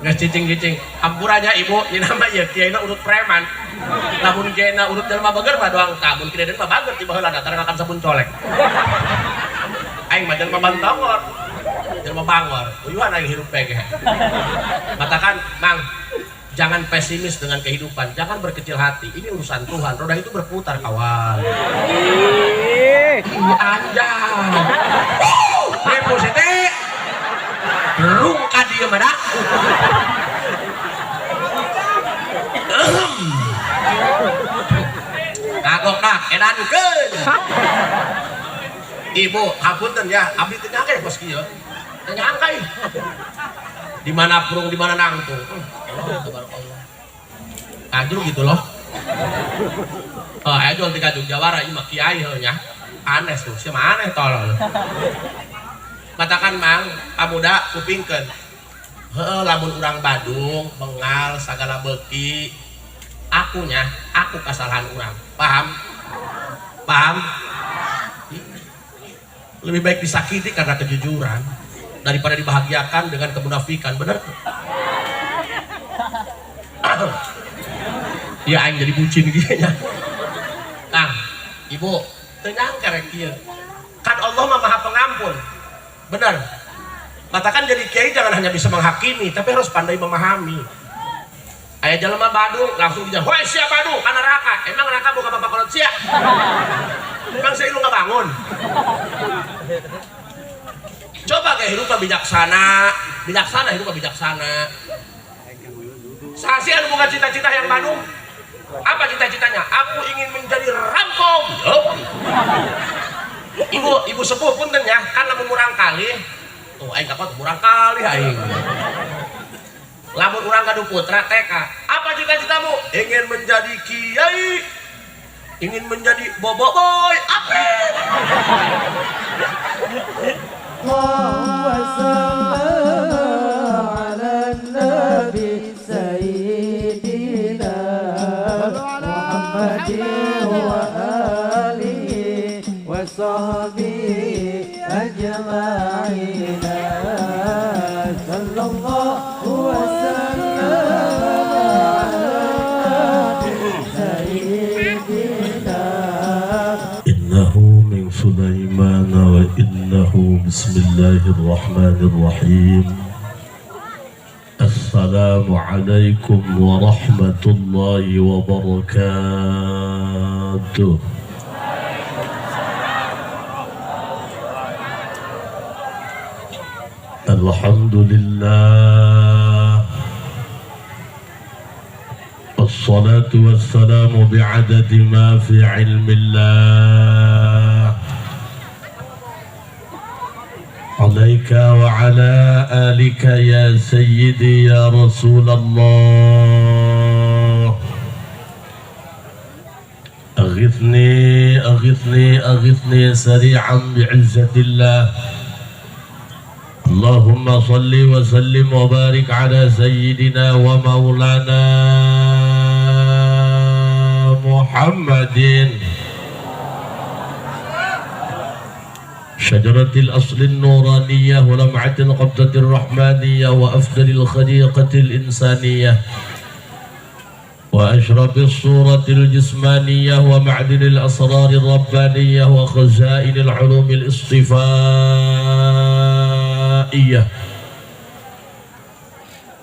Geus cicing-cicing. Hampura nya, Ibu, ini nama ieu kiaina urut preman. Lamun kiaina urut jelema bager mah doang tah, mun kieu mah bager ti baheula datang akan sabun colek. Aing mah jelema bantongor. Jelema bangor. Uyuhan aing hirup ge. Katakan, Mang, jangan pesimis dengan kehidupan, jangan berkecil hati. Ini urusan Tuhan, roda itu berputar, kawan. Ih. Ih, anjay. Repo sete. Rungka dieu mah dah. Kagok dah, edankeun. Ibu, hapunten ya, abdi teu nyangka ya bos kieu. Teu nyangka ih. Di mana purung, di mana nangtung. Allah, tabarakallah. Kajur gitu loh. Oh, ayo jual tiga Jawara, ieu mah kiai heuh nya. Aneh tuh, sia mah aneh tolol. Katakan, Mang, pamuda kupingkeun. Heeh, lamun urang Badung, bengal sagala beuki, akunya, aku kesalahan urang. Paham? Paham? Lebih baik disakiti karena kejujuran daripada dibahagiakan dengan kemunafikan, bener? Ya aing jadi bucin gitu nya. Kang, Ibu, teu nyangka rek kieu. Kan Allah mah Maha Pengampun. Benar. Katakan jadi kiai jangan hanya bisa menghakimi, tapi harus pandai memahami. Aya jelema Badung langsung dijawab, "Woi, sia Badung, ka neraka." Emang neraka buka bapak kolot sia? Emang saya lu nggak bangun? Coba kayak hidup bijaksana, bijaksana hidup bijaksana. Sasi anu bukan cita-cita yang Badung. Apa cita-citanya? Aku ingin menjadi rampong. Yup. Ibu, ibu sepuh punten ya, kan lamun murang kali. Tuh aing kapan murang kali aing. Lamun urang gaduh putra TK, apa cita-citamu? Ingin menjadi kiai. Ingin menjadi boboiboy. Apa? اللهم صل على النبي سيدنا محمد وآله وصحبه أجمعين. صلى الله وسلم على سيدنا إنه من سليمان وإنه بسم الله الرحمن الرحيم. السلام عليكم ورحمة الله وبركاته. الحمد لله، والصلاة والسلام بعدد ما في علم الله عليك وعلى آلك يا سيدي يا رسول الله. أغثني أغثني أغثني سريعا بعزة الله. اللهم صل وسلم وبارك على سيدنا ومولانا محمد شجرة الأصل النورانية ولمعة القبضة الرحمانية وأفضل الخليقة الإنسانية وأشرف الصورة الجسمانية ومعدن الأسرار الربانية وخزائن العلوم الاصطفائية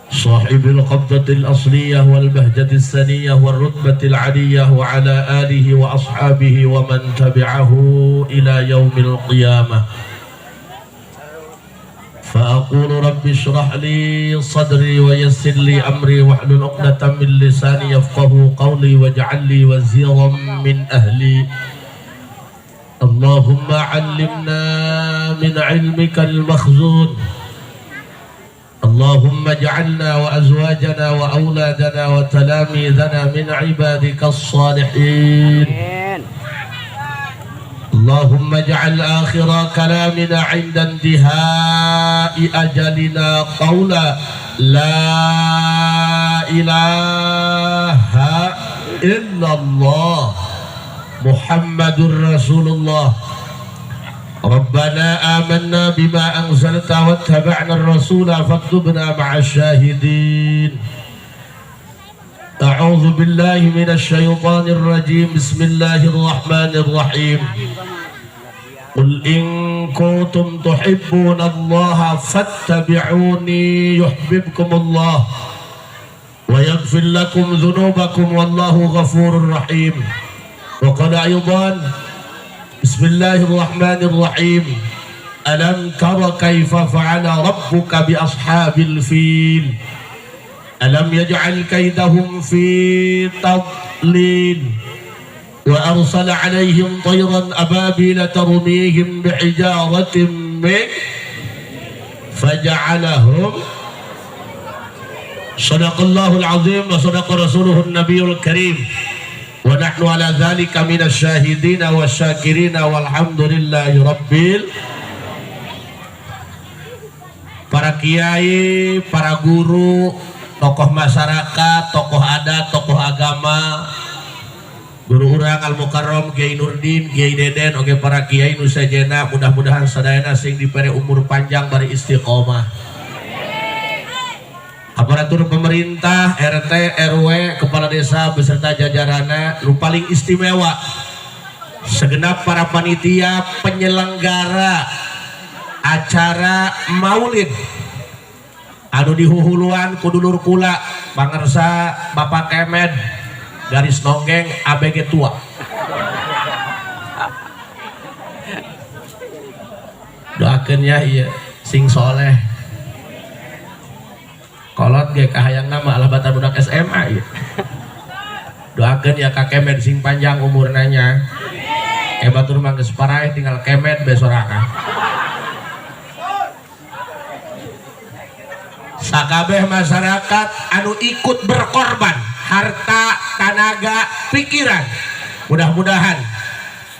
صاحب القبضة الأصلية والبهجة السنية والرتبة العلية وعلى آله وأصحابه ومن تبعه إلى يوم القيامة. فأقول رب اشرح لي صدري ويسر لي أمري واحلل عقدة من لساني يفقه قولي واجعل لي وزيرا من أهلي. اللهم علمنا من علمك المخزون. اللهم اجعلنا وأزواجنا وأولادنا وتلاميذنا من عبادك الصالحين. Amin. اللهم اجعل آخر كلامنا عند انتهاء أجلنا قولا لا إله إلا الله محمد رسول الله. ربنا آمنا بما أنزلت واتبعنا الرسول فاكتبنا مع الشاهدين. أعوذ بالله من الشيطان الرجيم. بسم الله الرحمن الرحيم. قل إن كنتم تحبون الله فاتبعوني يحببكم الله ويغفر لكم ذنوبكم والله غفور رحيم. وقال أيضا: بسم الله الرحمن الرحيم. ألم تر كيف فعل ربك بأصحاب الفيل؟ ألم يجعل كيدهم في تضليل وأرسل عليهم طيرا أبابيل ترميهم بحجارة من فجعلهم. صدق الله العظيم وصدق رسوله النبي الكريم ونحن على ذلك من الشاهدين والشاكرين والحمد لله رب. Para kiai, para guru, tokoh masyarakat, tokoh adat, tokoh agama, guru urang Al Mukarram, Kiai Nurdin, Kiai Deden, oke, para kiai nu sejena, mudah-mudahan sadayana sing dipere umur panjang bari istiqomah. Aparatur pemerintah, RT, RW, kepala desa beserta jajarannya, nu paling istimewa segenap para panitia penyelenggara acara Maulid anu dihuhuluan ku dulur kula, pangersa Bapak Kemed garis nonggeng ABG tua. Doakeun ya, iya, sing soleh. Kolot ge kahayang nama alah batar budak SMA. Iya, doakeun ya Kak Kemed sing panjang umurna nya. Batur mah geus paraeh, tinggal kemed besorangan. Sakabeh masyarakat anu ikut berkorban harta, tanaga, pikiran, mudah-mudahan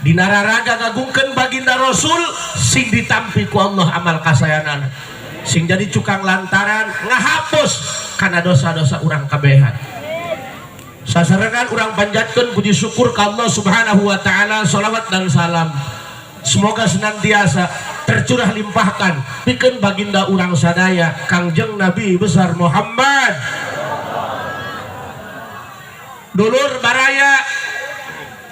dina raraga ngagungkeun baginda Rasul sing ditampi ku Allah amal kasayanana, sing jadi cukang lantaran ngahapus karena dosa-dosa urang kabehan. Sasarengan urang panjatkeun puji syukur ka Allah Subhanahu wa taala. Salawat dan salam semoga senantiasa tercurah limpahkan pikeun baginda urang sadaya, Kangjeng Nabi besar Muhammad. Dulur baraya,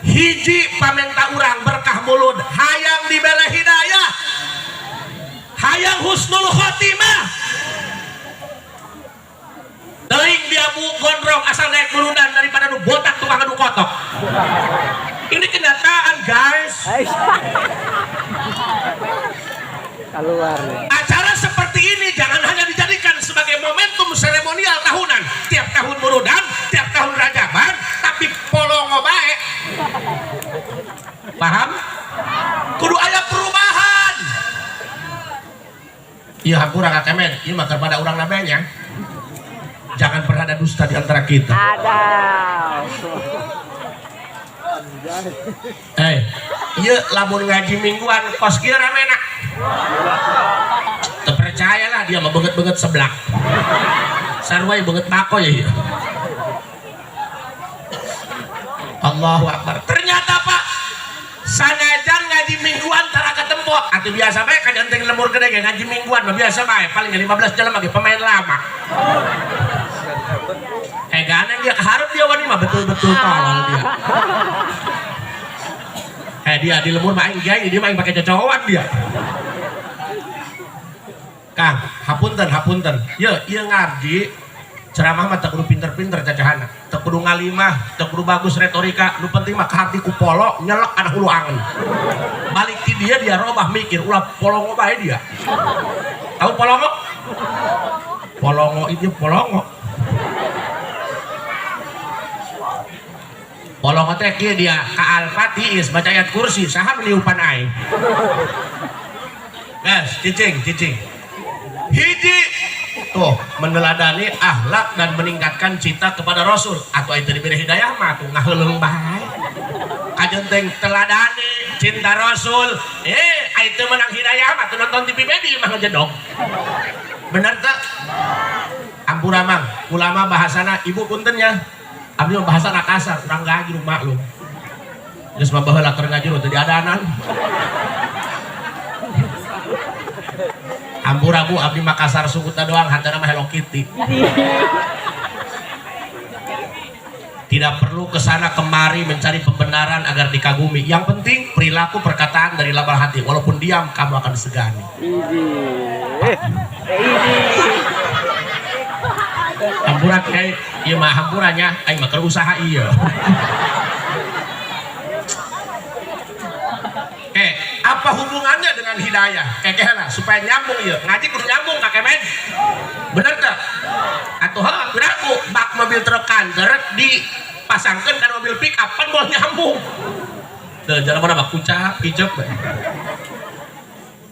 hiji pamenta urang berkah mulud, hayang dibere hidayah, hayang husnul khotimah. Teuing dia bu gondrong, asal naik muludan daripada nu botak tukang adu kotok. Ini kenyataan, guys. Keluar. Acara seperti ini jangan hanya dijadikan sebagai momentum seremonial tahunan, tiap tahun muludan, tiap tahun rajaban, tapi polongo bae. Paham? Kudu aya perubahan. Iya, hampura Kak Kemen, ieu mah kepada urang nabenya. Jangan pernah ada dusta di antara kita. Ada. Eh, iya, lamun ngaji mingguan kos kieu ramena. Terpercayalah dia mah beungeut-beungeut seblak. Sarua beungeut bako ya ieu. Allahu Akbar. Ternyata Pak, sanajan ngaji mingguan tara ketempo atau biasa bae kan enteng lemur gede ge ngaji mingguan mah biasa bae, paling 15 jalan lagi pemain lama. Eh, ganeng dia keharap dia wani mah betul-betul tolol dia. Eh, dia di lemur mah aing kiai, dia mah aing pakai cocowan dia. Kang, hapunten, hapunten. Ye, ieu ngaji ceramah mah teu kudu pinter-pinter cacahana. Teu kudu ngalimah, teu kudu bagus retorika, nu penting mah kahati ku polo nyelek kana hulu angen. Balik ti dia dia robah mikir ulah polongo bae dia. Tahu polongo? Polongo itu polongo. Polongo teh kieu dia ka Al-Fatih baca ayat kursi saha nu niupan aing. Guys, cicing, cicing. Hiji tuh meneladani akhlak dan meningkatkan cinta kepada Rasul atau itu diberi hidayah mah tuh ngaheuleung bae. Kajenteng teladani cinta Rasul, itu menang hidayah mah tuh nonton TV bedi mah ngejedog. Bener tak? Ampura mang, ulama bahasana ibu puntennya. Abdi mah bahasana kasar, urang ngaji maklum. Geus mah baheula keur ngaji teu diadanan. Hampura Bu, abdi mah kasar sungkutna doang, hatena mah Hello Kitty. Tidak perlu ke sana kemari mencari pembenaran agar dikagumi. Yang penting perilaku, perkataan dari lambang hati. Walaupun diam, kamu akan disegani. Idi. Hampura kiai, ieu mah hampuranya, aing mah keur usaha ieu. Oke, apa hubungannya dengan hidayah? Kayak lah, supaya nyambung ieu. Ngaji kudu nyambung Kak Kemen. Bener teu? Atuh heuh, piraku bak mobil truk kanter dipasangkeun kana mobil pick up pan moal nyambung. Teu jalan mana mah kucap, kicep we.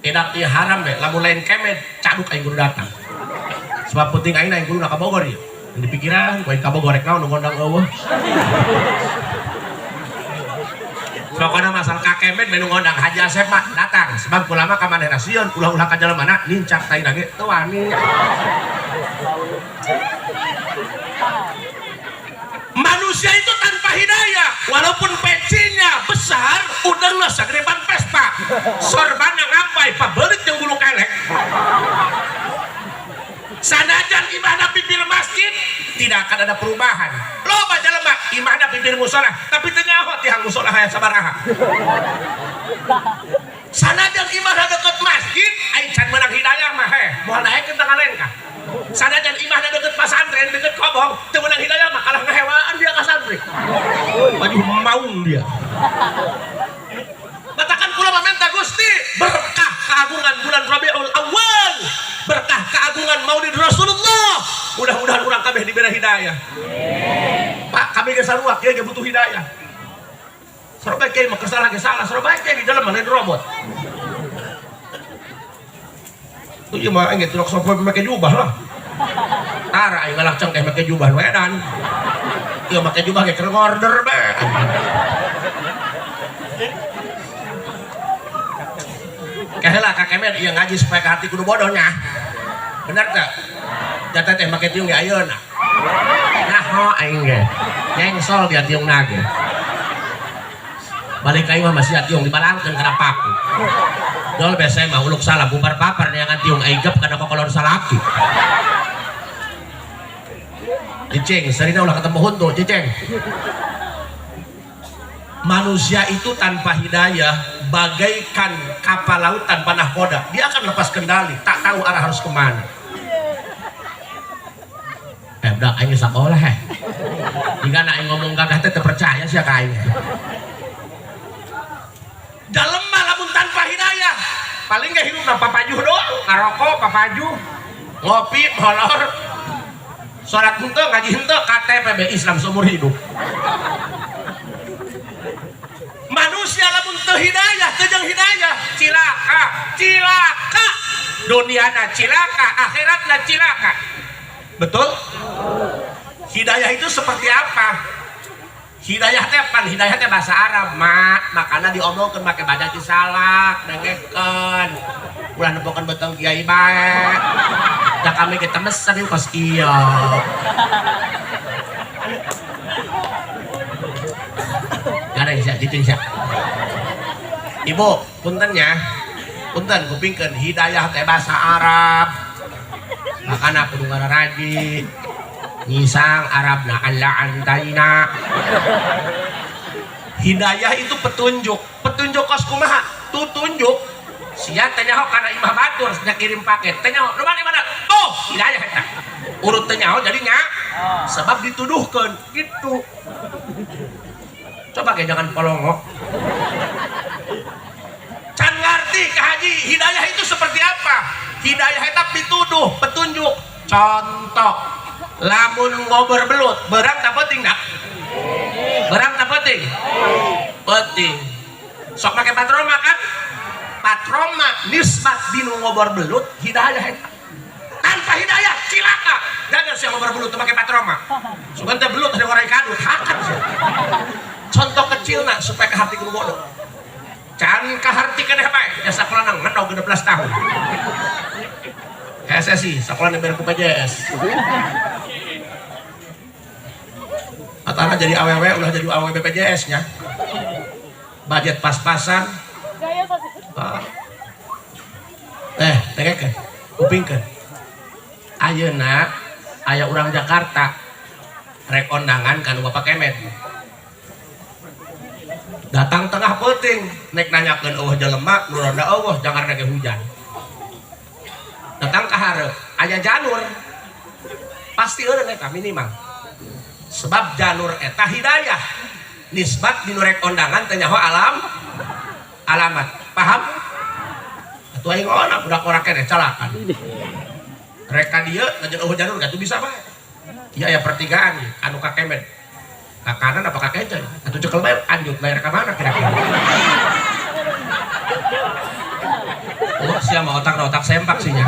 Edak ieu haram we, lamun lain kemed caduk aing kudu datang. Sebab penting aing aing kudu ka Bogor ieu. Di pikiran, ku aing ka Bogor rek naon nu ngondang eueuh. Pokoknya masalah kakemet menu ngondang Haji Asep mah datang sebab kulama ka manehna sieun ulah-ulah ka jalan mana nincak tai lagi teu wani. Manusia itu tanpa hidayah walaupun pecinya besar udangna sagede ban Vespa sorbana ngampai pabelit jeung bulu kelek sanajan imahna pipir masjid tidak akan ada perubahan. Loba jelema imahna pipir musola tapi teu nyaho tihang musola hayang sabaraha. Sanajan imahna deket masjid aing can meunang hidayah mah heh moal naekeun tangga lengkah. Sanajan imahna deket pasantren deket kobong teu meunang hidayah mah kalah ngahewaan dia ka santri. Baju maung dia. Batakan kula mah minta Gusti berkah keagungan bulan Rabiul Awal, berkah keagungan Maulid Rasulullah. Mudah-mudahan urang kabeh diberi hidayah. Pak, kabeh ge sarua kieu ge butuh hidayah. Sarua kieu mah salah ge salah, sarua kieu di dalam lain robot. Tuh ieu mah aing ge tilok sopo make jubah lah. Tara aing ngalak cengkeh make jubah nu edan. Ieu make jubah ge keur ngorder bae. Kaheula Kak Kemed ieu ngaji supaya ka hati kudu bodohnya. Bener teu? Jatah teh make tiung ge ayeuna. Naho aing ge. Nyengsol dia tiung nage. Balik ka imah masih tiung dibalangkeun kana paku. Dol biasa mah uluk salah bubar papar neangan tiung aing gep kana kokolor salaki. Cicing, sarina ulah ketemu huntu, cicing. Manusia itu tanpa hidayah bagaikan kapal laut tanpa nahkoda. Dia akan lepas kendali, tak tahu arah harus kemana. Udah aing sekolah heh. Jika aing ngomong gagah teh teu percaya sia ka aing. Dalem mah lamun tanpa hidayah, paling ge hirupna papajuh doang, ngarokok papajuh, ngopi molor, salat henteu, ngaji henteu, KTP be Islam seumur hidup. Manusia lamun teu hidayah, teu jeung hidayah, cilaka, cilaka. Duniana cilaka, akhiratna cilaka. Betul? Hidayah itu seperti apa? Hidayah teh pan, hidayah teh bahasa Arab, mak. Makana diomongkeun make baca cisalak, dengekeun. Ulah nempokeun beteng kiai bae. Da kami ge temesan ieu kos kieu. Gareng sia, cicing sia. Ibu, punten ya. Punten kupingkeun hidayah teh bahasa Arab. Makana kudu ngararaji. Ngisang Arabna alla antaina. Hidayah itu petunjuk. Petunjuk kos kumaha? Tutunjuk. Sia teh nyaho kana imah batur nya kirim paket. Teh nyaho, nu mana mana? Tuh, hidayah eta. Urut teh nyaho jadi nya. Sebab dituduhkeun gitu. Coba ge jangan polongo. Can ngarti ka haji, hidayah itu seperti apa? Hidayah eta pituduh, petunjuk. Contoh, lamun ngober belut, berang tak penting dak? Berang tak penting? Penting. Sok make patroma kan? Patroma nisbat dinu ngobor belut, hidayah eta. Tanpa hidayah cilaka. Jangan sia ngobor belut teu make patroma. Sugan teh belut ada orang kadut, hakan sia. Contoh kecil nak supaya ke hati kudu bodoh. Can ka harti keneh bae, ya sakola nang ngendog 16 tahun. SSI, sekolah neber ku PJS. Atana jadi AWW, ulah jadi AWW BPJS nya. Budget pas-pasan. Tengekeun. Kupingkeun. Ayeuna aya urang Jakarta rek ondangan ka nu Bapak Kemet. Datang tengah peuting, nek nanyakeun eueuh jelema nu ronda eueuh jangan ge hujan. Datang ka hareup, aya janur. Pasti eureun eta minimal. Sebab janur eta hidayah. Nisbat dinu rek ondangan teh nyaho alamat. Paham? Atuh aing ona budak ora keneh calakan. Rek ka dieu najan eueuh janur gatuh bisa bae. Ieu aya pertigaan ieu anu ka Kemet. Ka kanan apa ka kece? Atuh cekel bae anjut bayar ka mana kira-kira? Oh, sia mah otak otak sempak sih nya.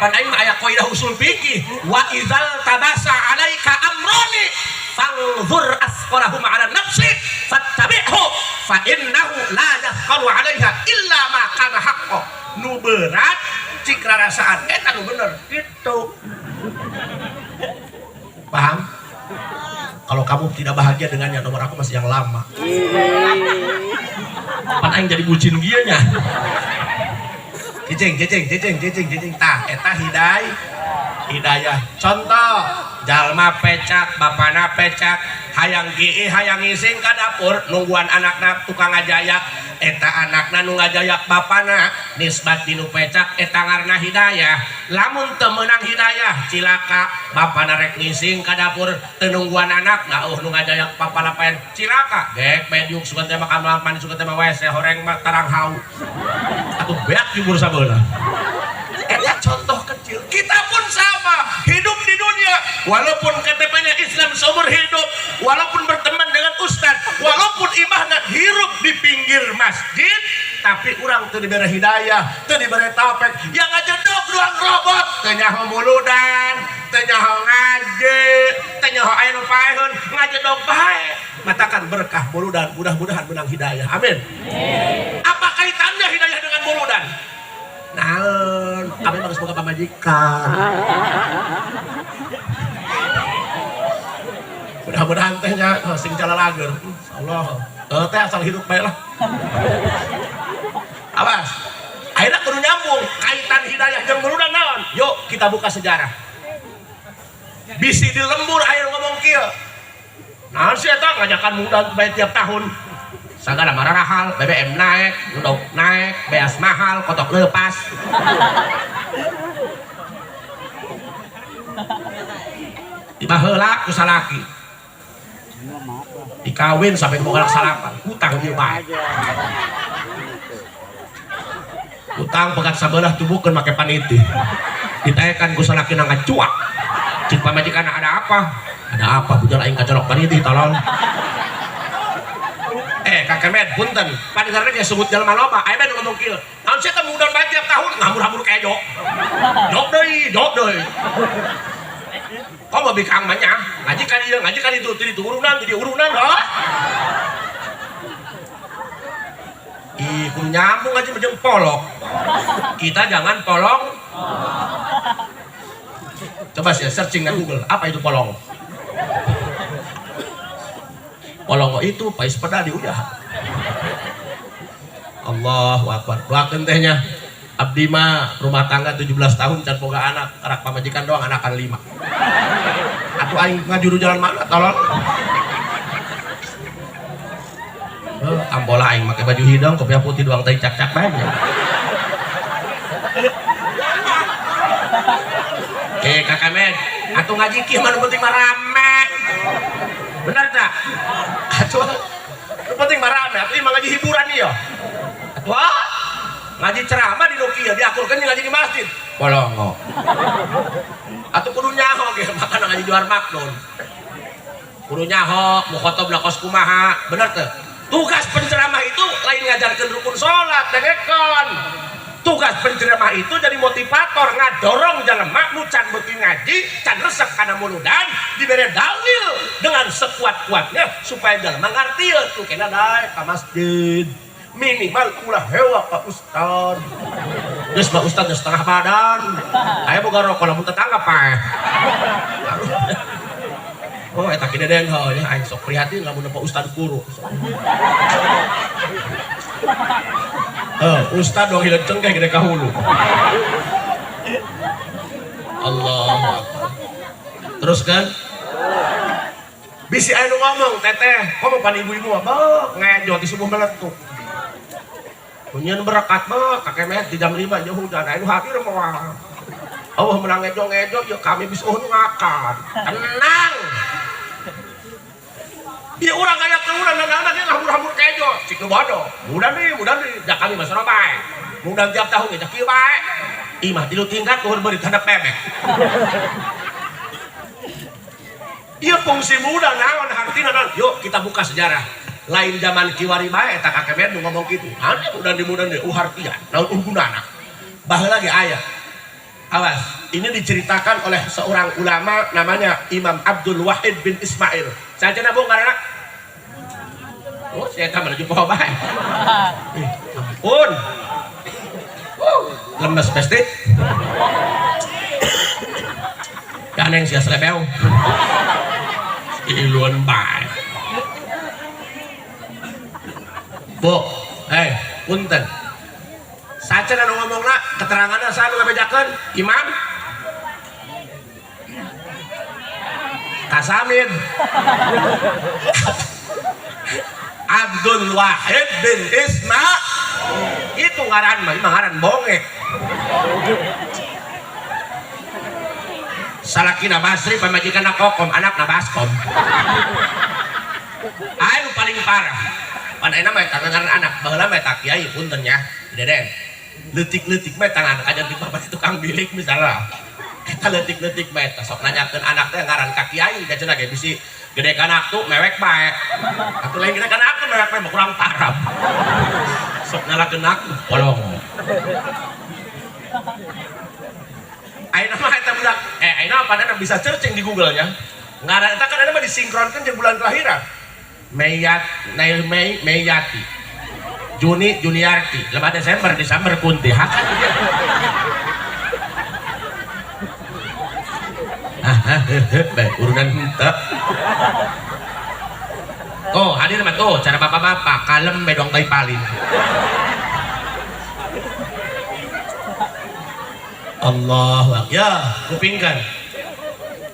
Pan aing mah aya kaidah usul fikih, wa idzal tabasa alaika amrani fanzur asqalahum ala nafsi fattabi'hu fa innahu la yasqalu alaiha illa ma kana haqqo. Nu berat cik rarasaan eta nu bener gitu. Paham? Kalau kamu tidak bahagia dengannya, nomor aku masih yang lama. Pan aing jadi bucin kieu nya. Cicing, cicing, cicing, cicing, cicing. Tah, eta hidayah. Contoh, jalma pecak, bapana pecak, hayang giih, hayang ngising ka dapur, nungguan anakna tukang ngajayak, eta anakna nu ngajayak bapana, nisbat dinu pecak, eta ngaranna hidayah. Lamun teu meunang hidayah, cilaka, bapana rek ngising ka dapur, teu nungguan anakna, nu ngajayak bapana paen, cilaka. Gek mediuk sugan teh mah kamar mandi sugan teh mah WC horeng mah tarang hau. Atuh beak jubur sabeula. Eta contoh kecil. Kita pun sama, hidup di dunia walaupun KTP-nya Islam seumur hidup, walaupun berteman dengan ustad, walaupun imahna hirup di pinggir masjid, tapi urang teu dibere hidayah, teu dibere taufik, yang ngajedog doang robot, teu nyaho muludan, teu nyaho ngaji, teu nyaho aya nu paeheun, ngajedog bae. Matakan berkah muludan, mudah-mudahan menang hidayah. Amin. Apa kaitannya hidayah dengan muludan? Naon, kami harus boga pamajikan. Mudah-mudahan teh nya sing calalager. Insyaallah. Teh asal hidup bae lah. Awas. Akhirnya kudu nyambung kaitan hidayah jeung muludan naon? Yuk kita buka sejarah. Bisi di lembur air ngomong kieu. Naon sih eta ngajakan muludan bae tiap tahun. Sagala mararahal, BBM naik, endog naik, beas mahal, kotok lepas. Dibaheula ku salaki. Dikawin sampai boga salapan, hutang ieu bae. Hutang pegat sabelah tubuhkeun make paniti. Ditaekan ku salaki na ngacuak. Cik pamajikan ada apa? Ada apa? Bujal aing kacolok paniti tolong. Kakek Med, punten. Paningarna ge sebut jelema loba, aya nu ngomong kieu. Naon sia teh mudan bae tiap tahun ngambur-hambur kejo. Jok deui, jok deui. Kok mau bikang mah nya? Ngaji ka dieu, ngaji ka ditu, di turunan, di urunan, hah? Ih, kudu nyambung ngaji mah jeung polok. Kita jangan polong. Coba sih searching di Google, apa itu polong? Polong itu pais peda di udah. Allahu Akbar. Doakeun teh nya. Abdi mah rumah tangga 17 tahun can boga anak, karak pamajikan doang anakan 5. Atuh aing ngajuru jalan mana tolong. Ambola aing make baju hidung, kopiah putih doang teh cak-cak bae. Kakak Med, atuh ngaji kieu mah nu penting mah rame. Benar tak? Atuh nu penting mah rame, atuh ieu mah ngaji hiburan ieu. Atuh ngaji ceramah di Nokia diakurkeun ngaji di masjid. Bolongo. Atuh kudu nyaho ge makana ngaji Johar Maknun. Kudu nyaho, mukhotobna kos kumaha, bener teu? Tugas penceramah itu lain ngajarkeun rukun salat, dengekeun. Tugas penceramah itu jadi motivator, ngadorong jelema nu can beuki ngaji, can resep kana muludan, dibere dalil dengan sekuat-kuatnya supaya jelema ngartieun tuh kena daek ka masjid. Minimal ulah hewa ka ustad. Geus mah ustad geus setengah badan. Aya boga rokok lamun tetangga paeh. Oh eta ki deden heuh nya aing sok prihatin lamun nempo ustad kuru. Ustad dong hilang cengkeh gede ka hulu. Allah. Terus kan? Bisi anu ngomong, teteh, kok pan ibu-ibu apa? Ngejo di subuh meletup. Punyen berkat mah, kakek meh di jam 5 jauh hujan, anu hadir moal. Allah menang ngejo-ngejo, ya kami bisa ngakan. Tenang. Dia orang kaya keluar dan anak dia ngabur-ngabur kejo, cik nu bodoh. Mudah nih, ya kami mah bae. Mudah tiap tahun ya kieu bae. Imah tilu tingkat luhur beurit handap bebek. Iya fungsi muda naon hartina naon. Yuk kita buka sejarah. Lain zaman kiwari bae eta kakek meh nu ngomong kitu. Naon muda di muda di uhartian, naon gunana. Baheula lagi aya. Awas, ini diceritakan oleh seorang ulama namanya Imam Abdul Wahid bin Ismail. Saja bu ngaranna? Oh, saya tak menuju poho bae. Ampun. Lemes pasti. Ganeng sia selebeu. Iluan bae. Bu, punten. Saca anu ngomongna keteranganna saha nu ngabejakeun? Imam Kasamin Abdul Wahid bin Isma itu ngaran mah ngaran bongek. Salakina Basri pamajikanna Kokom, anakna Baskom. Anu paling parah. Pan ayeuna mah eta ngaran anak, baheula mah eta kiai punten nya, Deden. Leutik-leutik mah tangan kajan di bapak tukang bilik misalnya. Eta leutik-leutik mah eta sok nanyakeun anak teh ngaran ka kiai da cenah ge bisi gede ka anak tuh mewek bae. Atuh lain gede ka anak tuh mewek bae mah kurang parah. Sok nyalakeun aku kolong. Ayeuna mah eta budak, ayeuna apa bisa searching di Google nya. Ngaran eta kan ayeuna mah disinkronkeun jeung bulan kelahiran. Meyat, Mei, Meyati, Juni, Juniarti, lima Desember, Desember Kunti, hakan dia. Baik, urunan henteu. Tuh, hadir mah tuh, cara bapak-bapak, kalem bedong tai palin. Allahu Akbar. Ya, kupingkan.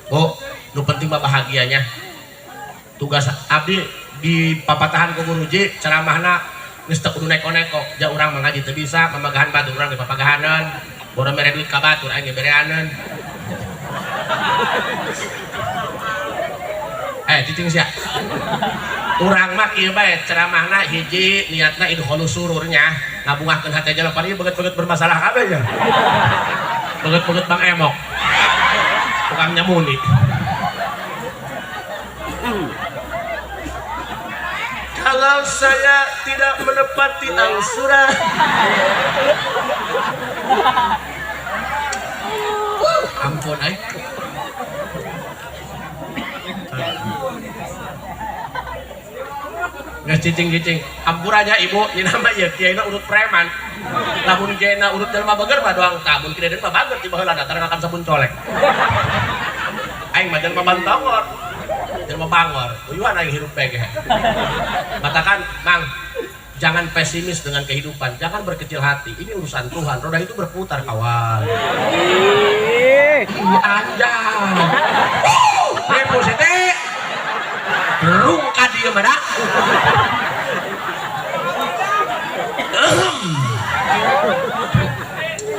Bu, nu penting mah bahagianya. Tugas abdi di papatahan ku guru ji ceramahna geus teu kudu neko-neko. Ja urang mah ngaji teu bisa, mamagahan batur urang di papagahaneun. Boro mere duit ka batur aing ge bereaneun. Cicing sia. Urang mah kieu bae ceramahna hiji niatna idkholus sururnya, ngabungahkeun hate jelema ieu beget-beget bermasalah kabeh nya. Beget-beget Bang Emok. Tukang nyamuni. Kalau saya tidak menepati angsuran. Ampun aing. Nggak cicing-cicing. Ampun aja ibu, ini nama ya kiaina urut preman. Lamun kiaina urut jelema bager mah doang tah, mun kieu mah bager ti baheula datar ngakan sabun colek. Aing mah jelema bantongor. Jelema bangor. Uyuhan aing hirup ge. Katakan, Mang, jangan pesimis dengan kehidupan, jangan berkecil hati. Ini urusan Tuhan, roda itu berputar kawan. Iya anjay. Reposite. Rungka dia mana?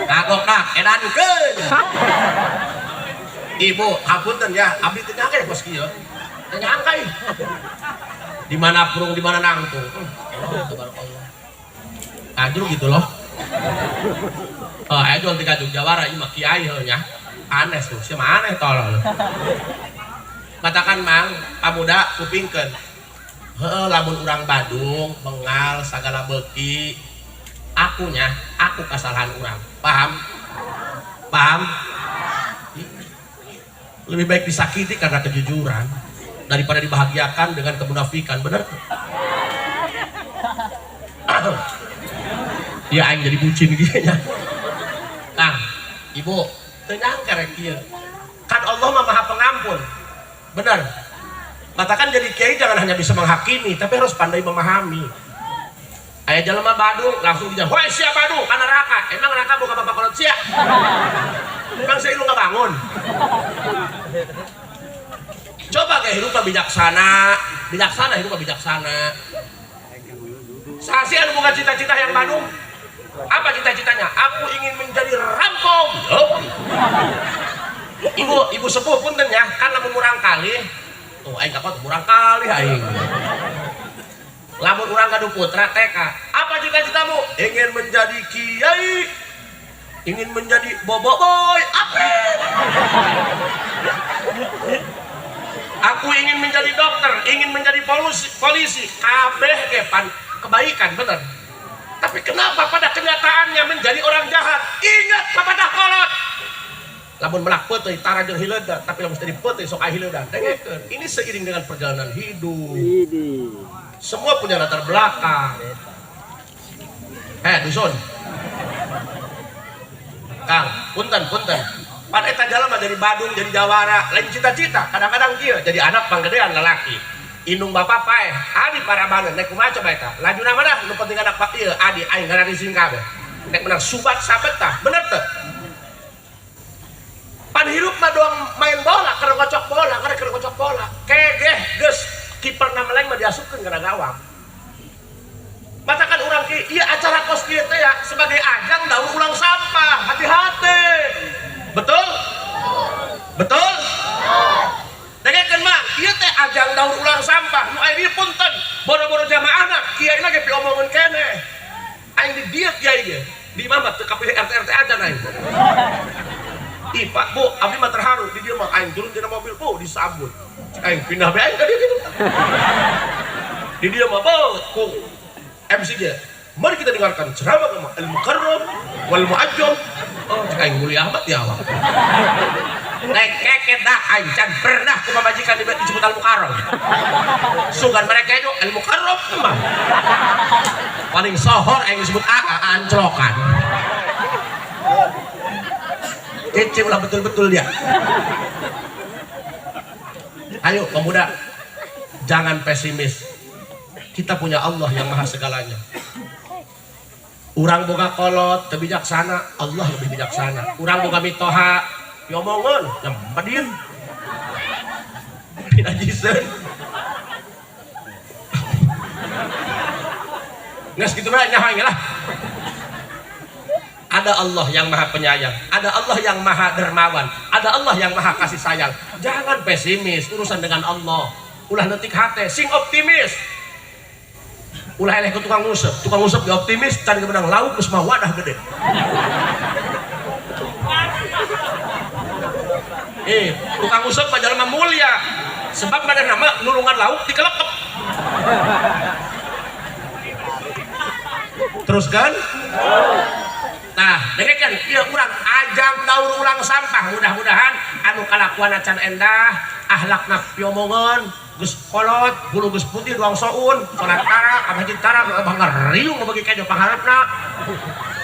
Kagok dah, edankeun. Ibu, hapunten ya, abdi teu nyangka ya bos kieu. Teu nyangka ieu. Di mana purung, di mana nangtung. Tabarakallah. Kajur gitu loh. Oh, aya jual tiga Jawara ieu mah kiai heuh nya. Aneh tuh, sia mah aneh tolol. Katakan Mang, pamuda kupingkeun. Heuh, lamun urang Badung, bengal sagala beuki, akunya, aku kesalahan urang. Paham? Paham? Lebih baik disakiti karena kejujuran daripada dibahagiakan dengan kemunafikan, bener? Ya aing jadi bucin gitu nya. Kang, ibu, teu nyangka rek kieu. Kan Allah mah Maha Pengampun. Benar. Katakan jadi kiai jangan hanya bisa menghakimi, tapi harus pandai memahami. Aya jelema Badung langsung dijawab, "Woi sia Badung ka neraka." Emang neraka boga bapak kolot sia? Emang sia lu nggak bangun? Coba kayak hidup bijaksana, bijaksana hidup bijaksana. Saha anu boga cita-cita yang Badung? Apa cita-citanya? Aku ingin menjadi rampom. Oh. Ibu, ibu sepuh punten ya, kan lamun murang kali, tuh aing kakot murang kali aing. Lamun urang gaduh putra TK, apa cita-citamu? Ingin menjadi kiai, ingin menjadi boboiboy, apa? Aku ingin menjadi dokter, ingin menjadi polisi, polisi. Kabeh ge pan kebaikan bener. Tapi kenapa pada kenyataannya menjadi orang jahat? Ingat papadah kolot. Lamun melak peuteuy tara jeung hileudan, tapi lamun jadi peuteuy sok aya hileudan. Dengekeun, ini seiring dengan perjalanan hidup. Semua punya latar belakang. Eh, dusun. Kang, punten, punten. Pan eta jalma dari Badung jadi jawara, lain cita-cita. Kadang-kadang kieu jadi anak panggedean lalaki. Indung bapak paeh, adi parabaneun nek kumaha coba eta. Lajuna mana nu penting anak pak ieu adi aing ngarising kabeh. Nek menang subat sabet tah, bener teu? Pan hirup mah doang main bola, keur ngocok bola, keur ngocok bola. Kegeh geus kiperna meleng mah diasupkeun kana gawang. Matakan urang ki, ieu acara kos kieu teh ya sebagai ajang daur ulang sampah. Hati-hati. Betul? Betul? Dengekeun mah, ieu teh ajang daur ulang sampah. Nu aya dieu punten, boro-boro jamaahna, kiaina ge piomongeun keneh. Aing di dieu kiai ge. Di imah mah teu kapilih RT RT aja aing. Ih Pak, Bu, abdi mah terharu di dieu mah aing turun tina mobil, Bu, disambut. Cek aing pindah bae aing ka dieu gitu. Di dieu mah, Bu, ku MC ge. Mari kita dengarkan ceramah agama al-mukarram wal muajjam. Oh, cek aing mulia amat ya awak. Nek keket dah aing can pernah ku pamajikan disebut al-mukarram. Sugan mereka itu al-mukarram mah. Paling sohor aing disebut AA anclokan. Cecing lah betul-betul dia. Ayo pemuda, jangan pesimis. Kita punya Allah yang maha segalanya. Urang boga kolot, teu bijaksana, Allah lebih bijaksana. Urang boga mitoha, diomongeun, nyempedin. Pinajiseun. Geus kitu bae nyaho lah. Ada Allah yang maha penyayang, ada Allah yang maha dermawan, ada Allah yang maha kasih sayang. Jangan pesimis urusan dengan Allah. Ulah leutik hate, sing optimis. Ulah eleh ke tukang ngusep ge optimis, can menang lauk geus mah wadah gede. Tukang ngusep mah jalma mulia. Sebab pada nama nulungan lauk dikelekep. Terus kan? Nah, dengekeun ieu urang ajang daur ulang sampah, mudah-mudahan anu kalakuan acan endah, akhlakna piomongeun, geus kolot, bulu geus putih doang soun, salat tara, abah jeung tara, abah ngariung bagi kejo pangharepna.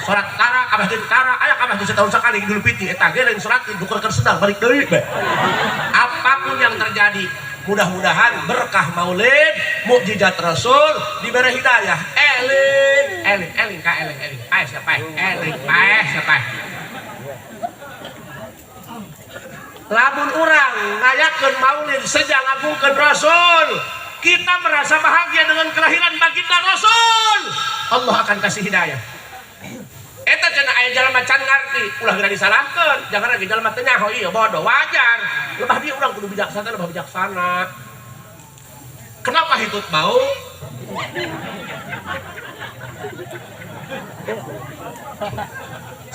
Salat tara, abah jeung tara, aya abah jeung setahun sekali Idul Fitri eta ge lain salat dukur keur sedang balik deui bae. Apapun yang terjadi, mudah-mudahan berkah maulid, mukjizat Rasul, diberi hidayah. Eling, eling, eling, ka eling, eling. Paeh siapa? Eling, paeh siapa? Lamun urang ngayakeun maulid sejak ngagungkeun Rasul, kita merasa bahagia dengan kelahiran baginda Rasul. Allah akan kasih hidayah. Eta cenah aya jalma can ngarti, ulah geura disalahkeun, jangan lagi jalma teu nyaho ieu bodoh wajar. Lebah dia urang kudu bijaksana, lebah bijaksana. Kenapa hitut bau?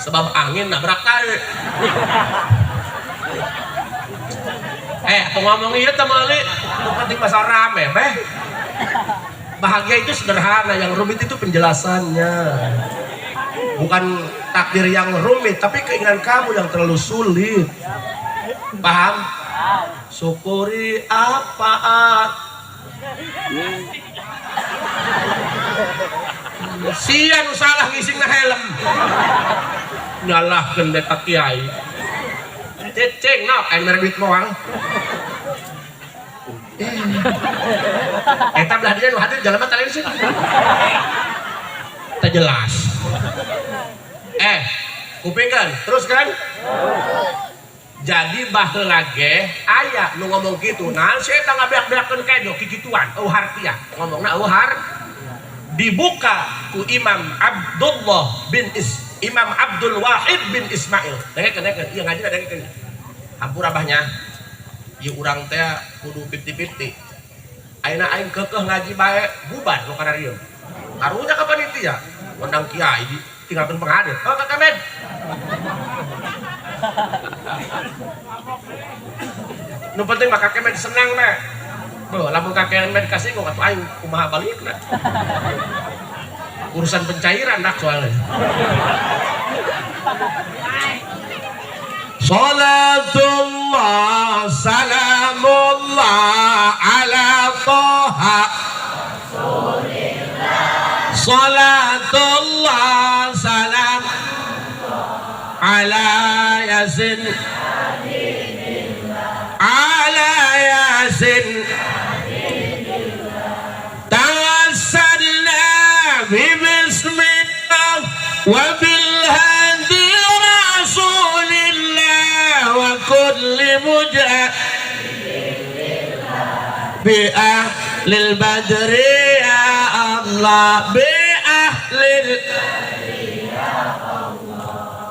Sebab angin nabrak tai. Aku ngomong ieu teh meuli, nu penting masalah rame beh. Bahagia itu sederhana, yang rumit itu penjelasannya. Bukan takdir yang rumit, tapi keinginan kamu yang terlalu sulit. Paham? Syukuri apa? Sia nu salah ngisingna helm. Nyalahkeun eta kiai. Ceceng nok aing mere duit moal. Eta belah dieu nu hadir jalma teh lain sih. Tak jelas. Eh, kupingkeun, terus kan? Jadi baheula ge aya nu ngomong kitu, naon si eta ngabeak-beakeun kejo kikituan, eueuh hartia. Ngomongna eueuh har dibuka ku Imam Abdullah bin Is Imam Abdul Wahid bin Ismail. Dengekeun, dengekeun, ieu ngajina dengekeun. Hampura abahnya. Ieu urang teh kudu 50-50. Ayeuna aing keukeuh ngaji bae bubar nu kana dieu. Karunya ka panitia, ngundang kiai tinggalkeun penghadir. Oh, Kak Kemed. Nu penting mah Kak Kemed senang mah. Beuh, lamun Kak Kemed kasinggung atuh aing kumaha balikna. Urusan pencairan dak soalnya. Salatullah salamullah ala Toha. Salatullah salam ala Yasin, ala Yasin. Tawassalna bi bismillah wa bil hadi rasulillah wa kulli mujahid bi ahlil badri ya Allah, bi ahlil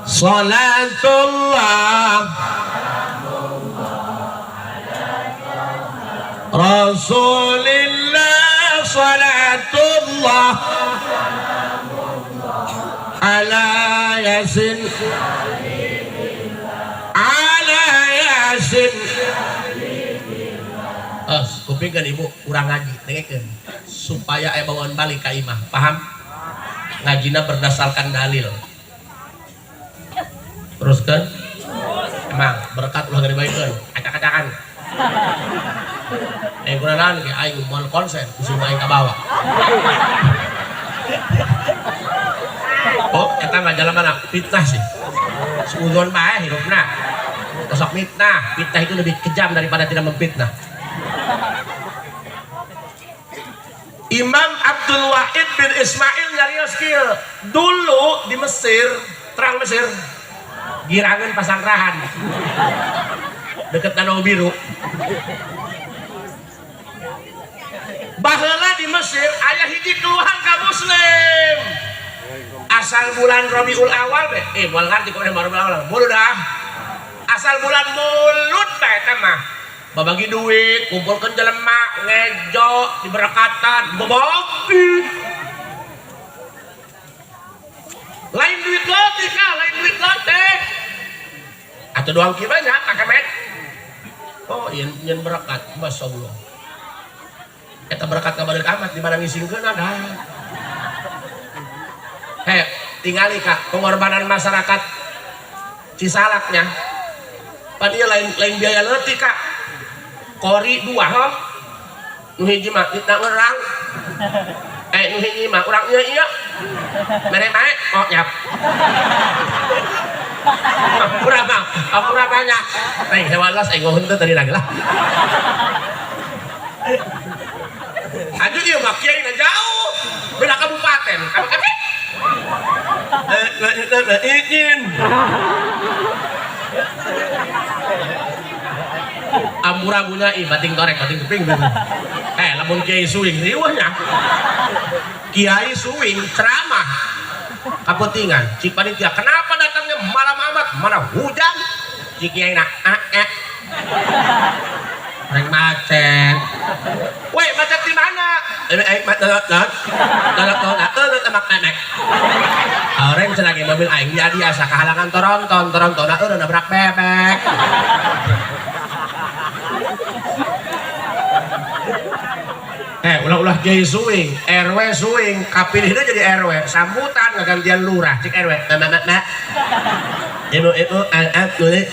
salatullah rasulillah, salatullah ala Yasin, ala Yasin. Kupingkeun ibu urang ngaji dengekeun supaya aya bawaan balik ka imah, paham? Ngajina berdasarkan dalil. Teruskan? Emang berkat ulah gede baikeun, acak-acakan. Kurang naon ge aing moal konsen, kudu aing kabawa. Oh, eta mah jalan mana? Fitnah sih. Suudzon bae hirupna. Sok fitnah. Fitnah itu lebih kejam daripada tidak memfitnah. Imam Abdul Wahid bin Ismail nyarios kieu. Dulu di Mesir, terang Mesir, girangan pasanggrahan deket Danau Biru. Baheula di Mesir aya hiji keluhan ka muslim. Asal bulan Rabiul Awal teh, moal ngarti kok Rabiul Awal. Mulud ah. Asal bulan Mulud bae eta mah. Babagi duit, kumpulkeun jelema, ngejo, diberkatan, boboti. Lain duit leutik ah, lain duit leutik. Atuh doang kieu banyak, Kak Kemet. Oh, yen berkat, masyaallah. Eta berkat ka balik amat di mana ngisingkeun ada. Hei, tingali Kak, pengorbanan masyarakat Cisalaknya. Pan ieu lain biaya leutik Kak. Kori dua ho. Nu hiji mah ditna urang. Nu hiji mah urang ieu ieu. Mere bae, oh nyap. Ampura mah, ampura banyak. Teh hewan las aing henteu tadi lagi lah. Aduh ieu mah kiai na jauh. Beda kabupaten. Apa kabe? Izin. Ampura punya i bating torek bating kuping. Lamun kiai suwing riweuhnya. Kiai suwing ceramah kaputingan. Cik panitia, kenapa datangnya malam amat? Mana hujan? Cik kiai nak Reng macet. Woi, macet di mana? Orang cenah ge mobil aing dia biasa kehalangan toronton, toronton eueuh nabrak bebek. Ulah-ulah kiai suwing, RW suwing, kapilihna jadi RW, sambutan ngagantian lurah, cik RW. Mak. Ibu-ibu al-ab tulis.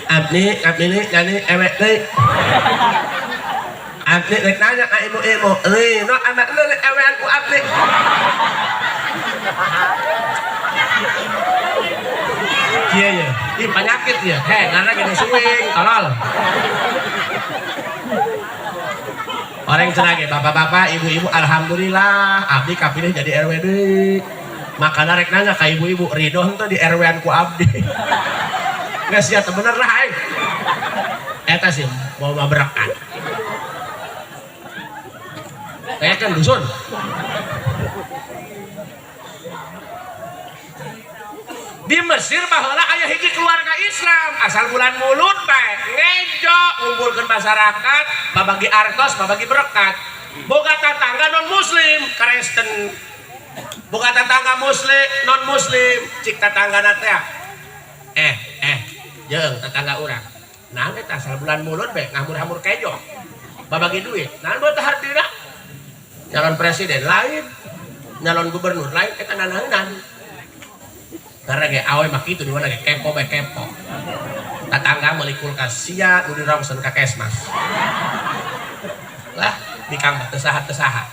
Abni, abni, nani, ewek deui. Abni rek nanya ka ibu-ibu, "Euy, no anak lu rek ewean ku abni." Kieu ye, ih penyakit ye. Heh, ngaranna gede suwing, tolol. Orang cenah ge bapak-bapak, ibu-ibu, alhamdulillah abdi kapilih jadi RW deui. Makana rek nanya ka ibu-ibu, ridho henteu di RW-an ku abdi. Geus sia teu bener lah aing. Eta sih mau mabrakan. Kayak kan dusun. Di Mesir baheula aya hiji keluarga Islam asal bulan Mulud bae ngejo ngumpulkeun masyarakat, babagi artos, babagi berkat. Boga tetangga non muslim, Kristen. Boga tetangga muslim, non muslim, cik tetanggana teh. Jeung tetangga urang. Naon eta asal bulan Mulud bae ngamur-hamur kejo. Babagi duit. Naon bae teh hartina? Nyalon presiden lain, nyalon gubernur lain, eta nanaonan. Karena ge awe mah kitu di mana ge kepo bae kepo. Tetangga meuli kulkas sia nu dirongsen ka kesmas. Lah, bikang mah teu saha teu saha.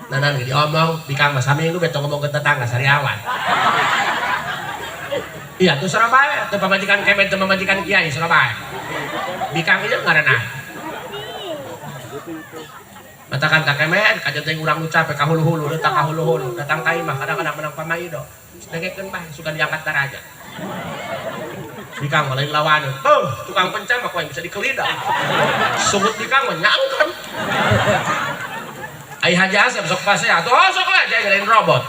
Nanan ge diomong, bikang mah saminggu beto ngomong ke tetangga sariawan. Iya, tuh Surabaya, teu pamajikan kemen teu pamajikan kiai Surabaya. Bikang ieu ngaranna. Matakan ka kemen, kajeun teh urang nu capek ka hulu-hulu, datang ka hulu-hulu, datang ka imah kadang-kadang menang pamaido. Dengekeun bae suka diangkat daraja. Bikang mah lain lawaneun. Beuh, tukang pencam mah bisa dikelida. Sungut bikang mah nyangkeun. Ai Haji Asep sok pasea atuh oh, sok lah jadi lain robot.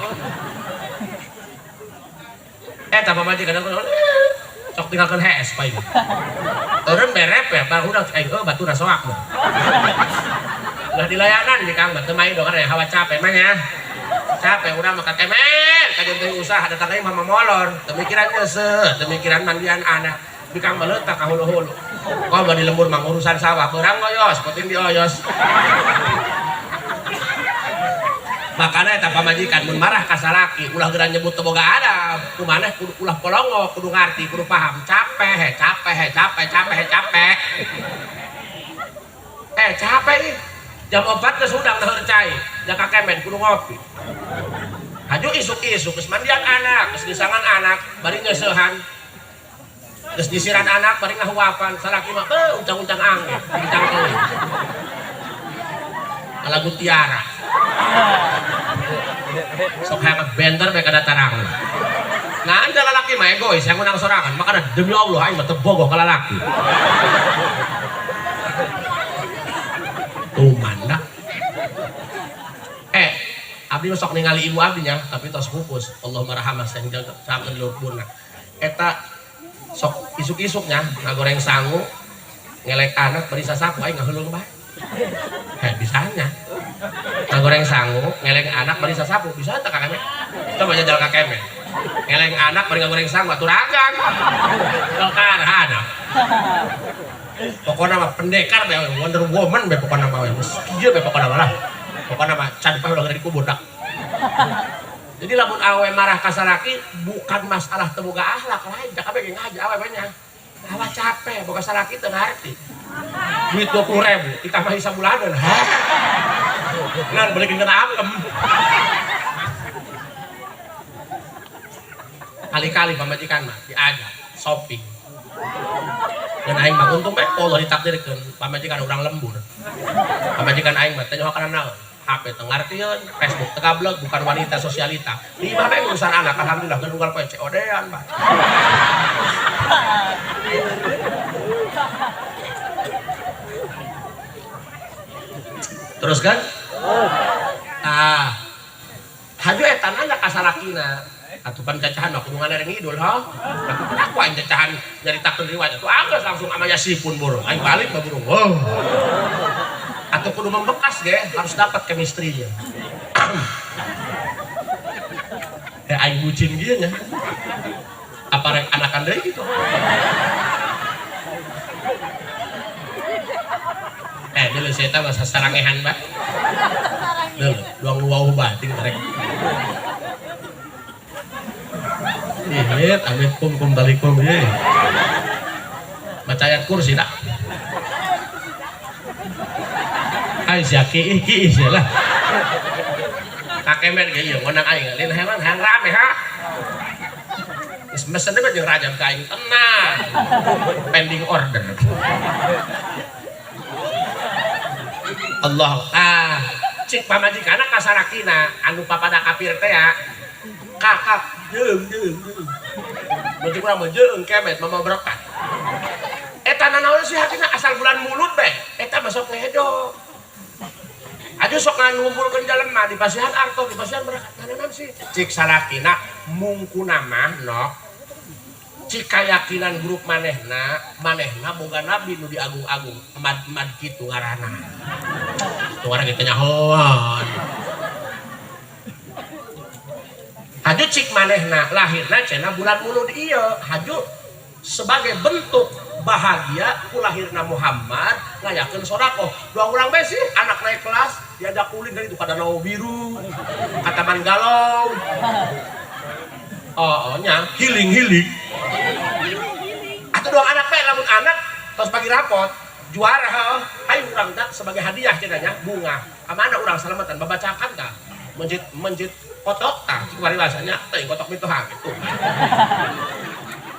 Eta pamajikan sok tinggalkeun HS paing. Eureun berep ya barudak aing eueuh batur soak mah. Ulah dilayanan bikang mah teu maido kan hawa capek mah nya. Capek urang mah ka kemen, kajeun teh usaha datang deui mah molor, teu mikiran geuseuh, teu mikiran mandian anak. Bikang mah leutak ka hulu-hulu. Komo di lembur mah urusan sawah beurang ngoyos, penting dioyos. Makana eta pamajikan mun marah ka salaki ulah geura nyebut teu boga adab. Kumaneh kudu ulah polongo, kudu ngarti, kudu paham. Capek he, capek he, capek, capek he, capek. Capek ih. Jam 4 geus hudang daheur cai, jaka kemen kudu ngopi. Haju isuk-isuk geus mandian anak, geus disangan anak, bari ngeuseuhan. Geus disiran anak bari ngahuapan, salaki mah beuh uncang-uncang angge, uncang teuing. Lagu Tiara. Sok hayang benter bae kada tarang. Nah, anda lalaki mah egois yang ngundang sorangan, makana demi Allah aing mah teu bogoh ka lalaki. Tumanda. Abdi mah sok ningali ibu abdi nya, tapi tos pupus. Allahumma rahamah sing jangkeun di luhur. Eta sok isuk-isuknya ngagoreng sangu, ngelek anak bari sasapu aing ngaheulung bae. Bisanya. Ngagoreng sangu, ngeleng anak bari sasapu, bisa teh Kak Kemen? Coba jajal Kak Kemen. Ngeleng anak bari ngagoreng sangu atuh ragang. Kelkar anak. Pokokna mah pendekar bae Wonder Woman bae pokokna mah we. Geus kieu bae pokokna mah lah. Pokokna mah can paeh ulah dikubur dak. Jadi lamun awe marah ka salaki bukan masalah teu boga akhlak lain, da kabeh ge ngaji awe mah nya. Awa capek boga salaki teu ngarti. Duit 20.000 ditambahi sabulaneun. Hah? Ngan beulekeun kana apem. Kali-kali pamajikan mah diajak shopping. Dan aing mah untung bae Allah ditakdirkeun pamajikan urang lembur. Pamajikan aing mah teh nyaho kana naon? HP teu ngartieun, Facebook teu gablek, bukan wanita sosialita. Di imah bae urusan anak alhamdulillah geus unggal poe COD-an mah. Terus kan? Ah. Haju eta nanya ka salakina. Atuh pan cacahan mah kudu ngalereng ngidul ha. Atuh pan aku aing cacahan nyaritakeun riwayat. Atuh anggeus langsung amaya sipun burung. Aing balik mah burung. Oh. Atau kudu membekas ge, harus dapat chemistry-nya. Aing bucin kieu nya. Apa rek anakan deui gitu. Dulu saya tahu bahasa sarangehan, Pak. Dulu, duang wau bating rek. Ih, amit kum kum talikum ye. Baca ayat kursi tak? Ai sia ki ki sia lah. Kakemen ge ieu ngonang aing lain heran hayang rame ha. Geus mesen deui jeung rajab ka aing tenang. Pending order. Allah. Ah, cik pamajikanna ka salakina anu papada kafir teh ya. Kakak jeung jeung jeung. Mun urang mah jeung kemet mama berkat. Eta nanaon sih hatina asal bulan mulut bae. Eta masuk ngedo. Aja sok ngumpulkeun jelema di pasihan arto, di pasihan berkat nanaon sih. Cik salakina mungkuna mah nok. Cik kayakinan grup manehna, manehna boga nabi nu diagung-agung, mad-mad kitu ngaranna. Tuh ngaran kita nyahoan. Haju cik manehna lahirna cenah bulan mulud ieu, haju sebagai bentuk bahagia ku lahirna Muhammad ngayakeun sedekah. Dua urang bae sih anak naik kelas diajak ulin dari itu ka danau biru, ka taman galau. Oh, nya healing-healing. Atau dua anak bae lamun anak tos pagi rapot juara heuh. Ayo urang tah sebagai hadiah cenah bunga. Ka mana urang salamatan babacakan tah. Menjit menjit kotok tah cik paribasanya teuing kotok mitoha gitu.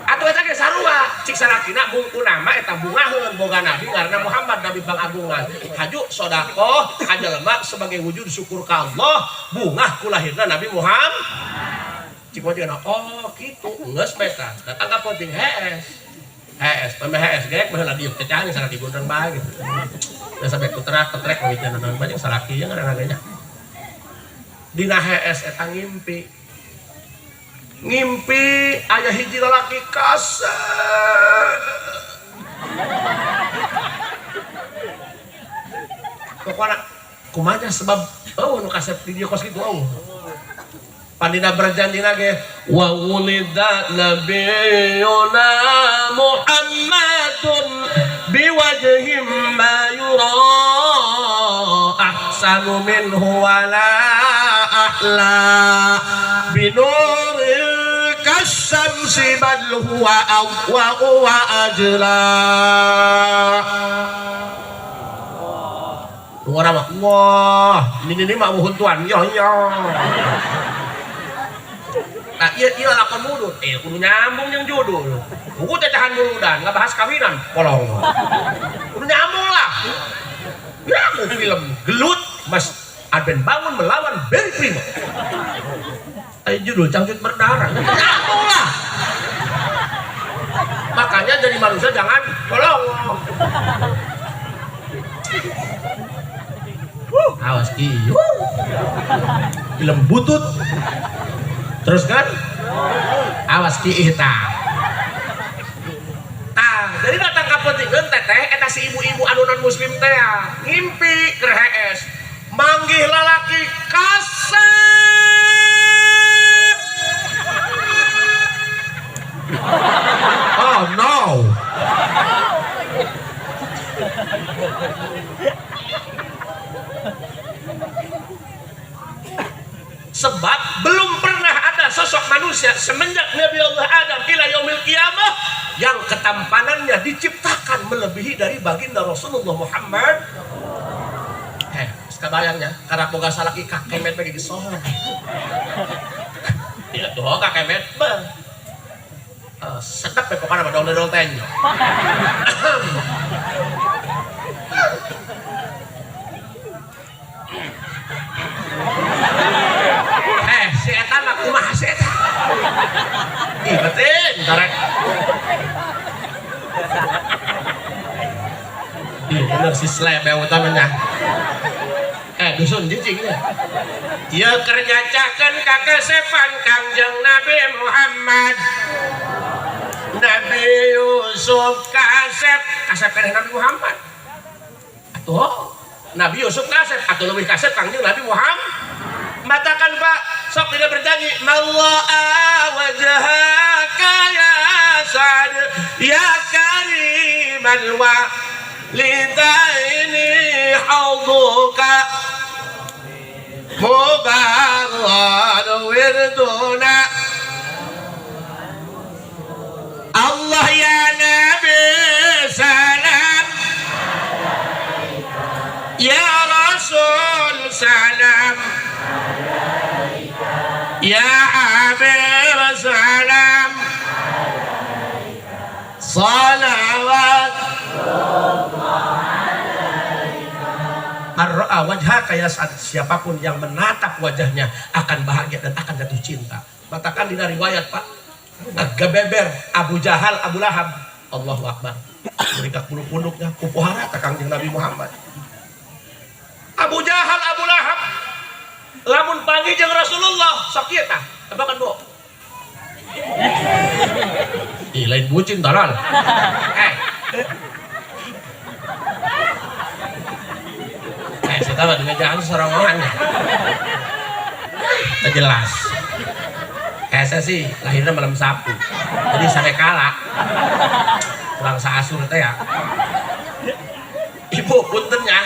Atuh eta ge sarua cik salakina mungkuna mah eta bungaheun boga nabi ngaranna Muhammad nabi pangagungan. Haju sedekah ka jelema sebagai wujud syukur ka Allah bungah ku lahirna Nabi Muhammad. Cik wajana oh kitu geus bae tah. Datang ka penting hees. Hees, pemeh hees ge baheula diuk teh can salaki gondrong bae gitu. Da sampe kuterak ketrek mawitna naon banyak salaki nya ngaranna ge nya. Dina hees eta ngimpi. Ngimpi aya hiji lalaki kasep. Pokona kumaha sebab eueuh nu kasep di dieu kos kitu eueuh. Pandina berjanji lagi wa wulida nabiyuna Muhammadun biwajhim ma yura ahsanu minhu wala ahla binuril kasyamsi bal huwa awwa wa ajla. Orang mah wah ini mah huntuan yo yo. Nah, iya iya lakon mulut, kudu nyambung yang judul. Buku cacahan muludan, nggak bahas kawinan, kolong. Kudu nyambung lah. Ya, film gelut, Mas Adven bangun melawan Barry Primo. Ayo judul cangcut berdarah, nyambung lah. Makanya jadi manusia jangan kolong. Awas ki. Film butut. Terus kan? Awas ki tah. Tah, jadi datang ka pentingeun teteh eta si ibu-ibu anu non muslim teh ngimpi keur hees. Manggih lalaki kasep. Oh no. Sebab belum pernah ada sosok manusia semenjak Nabi Allah Adam ila yaumil qiyamah yang ketampanannya diciptakan melebihi dari baginda Rasulullah Muhammad. Kabayangnya karena boga salaki kakemet bagi gesohor. Iya tuh kakemet beuh. Sedap ya pokoknya mah dol-dol tenyo. Si eta mah kumaha si eta? Ih, penting torek. Ih, bener si slebeu utamanya. Dusun jijing nya. Ieu keur nyacakeun kakesepan Kangjeng Nabi Muhammad. Nabi Yusuf kasep, kasep keneh Nabi Muhammad. Atuh, Nabi Yusuf kasep, atuh leuwih kasep Kangjeng Nabi Muhammad. Matakan Pak, sok tidak berjanji malla'a wajhaka ya Sa'ad ya karimal walidaini hauduka mubarrad wirduna Allah ya Nabi salam ya Rasul salam ya Habib salam salawat. Man ra'a wajhaka yas'ad, siapapun yang menatap wajahnya akan bahagia dan akan jatuh cinta. Matakan dina riwayat, Pak, gebeber Abu Jahal, Abu Lahab. Allahu Akbar. Mereka bulu punduknya kupuhara Kangjeng Nabi Muhammad. Abu Jahal, Abu Lahab lamun panggih jeung Rasulullah sok kieu tah. Tebakan, Bu. Ih, lain bucin tolol. Eh. Eh, saya tahu dengan jangan sorongan. Tidak jelas. Kayak saya sih lahirnya malam Sabtu. Jadi sampai kalah. Kurang saasur teh ya. Ibu punten ya.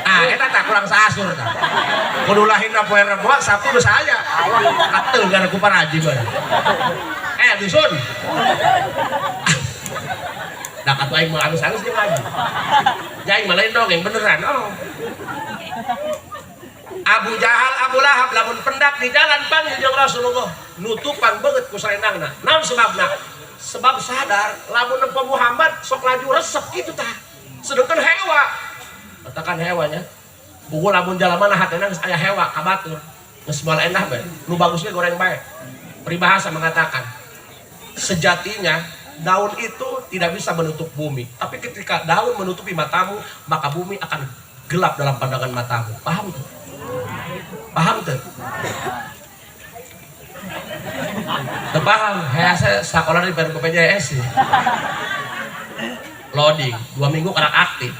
Ah, eta tak kurang saasur tah. Kudu lahirna poe Rebo, Sabtu geus aya. Kateul gara ku paraji bae. Eh, dusun. Dah katu aing mah alus-alus jeung ngaji. Ya aing mah lain dongeng beneran. Oh. Abu Jahal, Abu Lahab lamun pendak di jalan panggil jeung Rasulullah, nutupan beungeut ku sarendangna. Naon sebabna? Sebab sadar lamun nempo Muhammad sok laju resep kitu tah. Sedangkan hewa, katakan hewanya, buku lamun jalma na hatena geus aya hewa ka batur. Geus moal endah bae. Nu bagusnya goreng bae. Peribahasa mengatakan sejatinya daun itu tidak bisa menutup bumi, tapi ketika daun menutupi matamu, maka bumi akan gelap dalam pandangan matamu. Paham tuh? Paham tuh? Teu paham. Hea saya sekolah di BPJS sih. Loading 2 minggu karak aktif.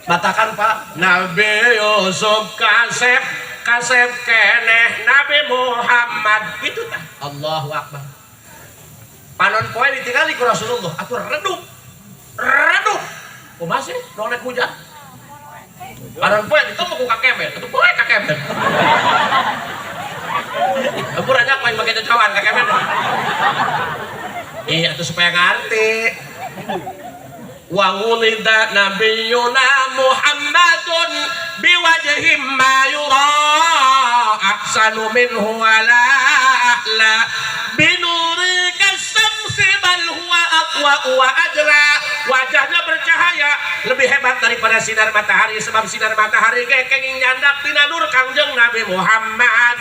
Matakan Pak, Nabi Yusuf kasep kasep keneh Nabi Muhammad gitu tah. Allahu Akbar. Panon poe ditingali ku Rasulullah atuh redup. Redup. Kumaha sih rek hujan? Panon poe ditemu ku kakemet, atuh poe kakemet. Lembur aja main pakai cocokan kakemet. Iya, atuh supaya ngerti. Wa wulida nabiyuna Muhammadun biwajhim ma yura ahsanu minhu wala ahla binuri kasyamsi bal huwa aqwa wa ajla. Wajahnya bercahaya lebih hebat daripada sinar matahari, sebab sinar matahari ge kenging nyandak tina nur Kangjeng Nabi Muhammad.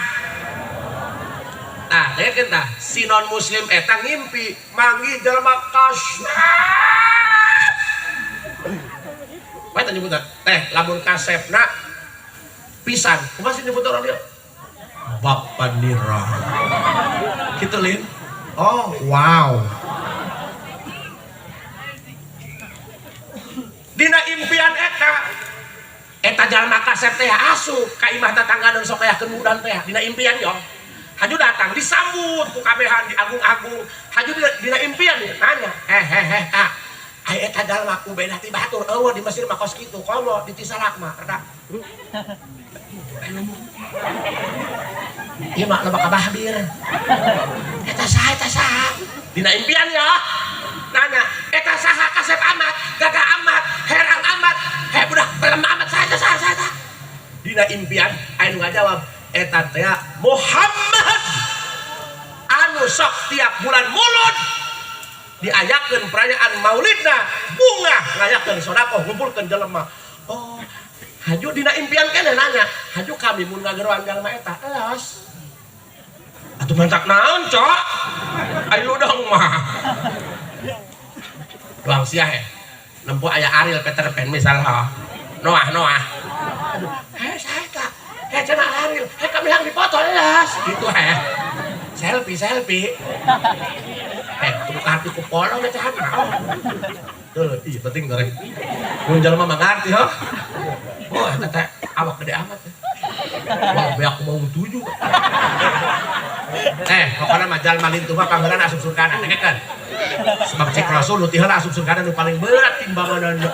Nah, dengekeun tah, si non muslim eta ngimpi manggih jelema kasep. Bae teh nyebutna, teh lamun kasepna pisan. Kumaha sih nyebut orang dia? Bapak Nira. Gitu Lin. Oh, wow. Dina impian eta, eta jalma kasep teh asup ka imah tetangga nu sok kayakeun udan teh. Dina impian yo. Haju datang disambut ku kabehan diagung-agung. Haju dina impian nanya, "Eh, kak, ai eta jalma ku beda ti batur eueuh di Mesir mah kos kitu, komo di Cisalak mah rada." Ieu mah loba kabahbir. Eta saha, eta saha? Dina impian ya. Nanya, eta saha kasep amat, gagah amat, herang amat, he budak pelem amat, saha eta saha, saha eta? Dina impian aya nu ngajawab, eta teh Muhammad anu sok tiap bulan Mulud diayakeun perayaan Maulidna, bunga ngayakeun sedekah ngumpulkeun jelema. Oh, haju dina impian keneh nanya, haju kami mun ngageroan jalma eta, elos. Atuh mantak naon, Cok? Ayo dong mah. Doang sia he. Nempo aya Ariel Peter Pan misal ha. Noah Noah. Aduh, heh saha eta? Heh cenah Ariel, heh kami hang dipoto elas. Gitu heh. Selfie selfie. Eh, kudu kartu ku polong teh cahan. Tuh, ih penting goreng. Mun jelema mah ngarti ho. Oh, eta teh awak gede amat. Wah, beak mau 7. Eh, pokoknya mah jalma lintuh mah panggelan asup surgana, dengekeun. Sebab cek Rasul nu ti heula asup surgana nu paling berat timbanganna.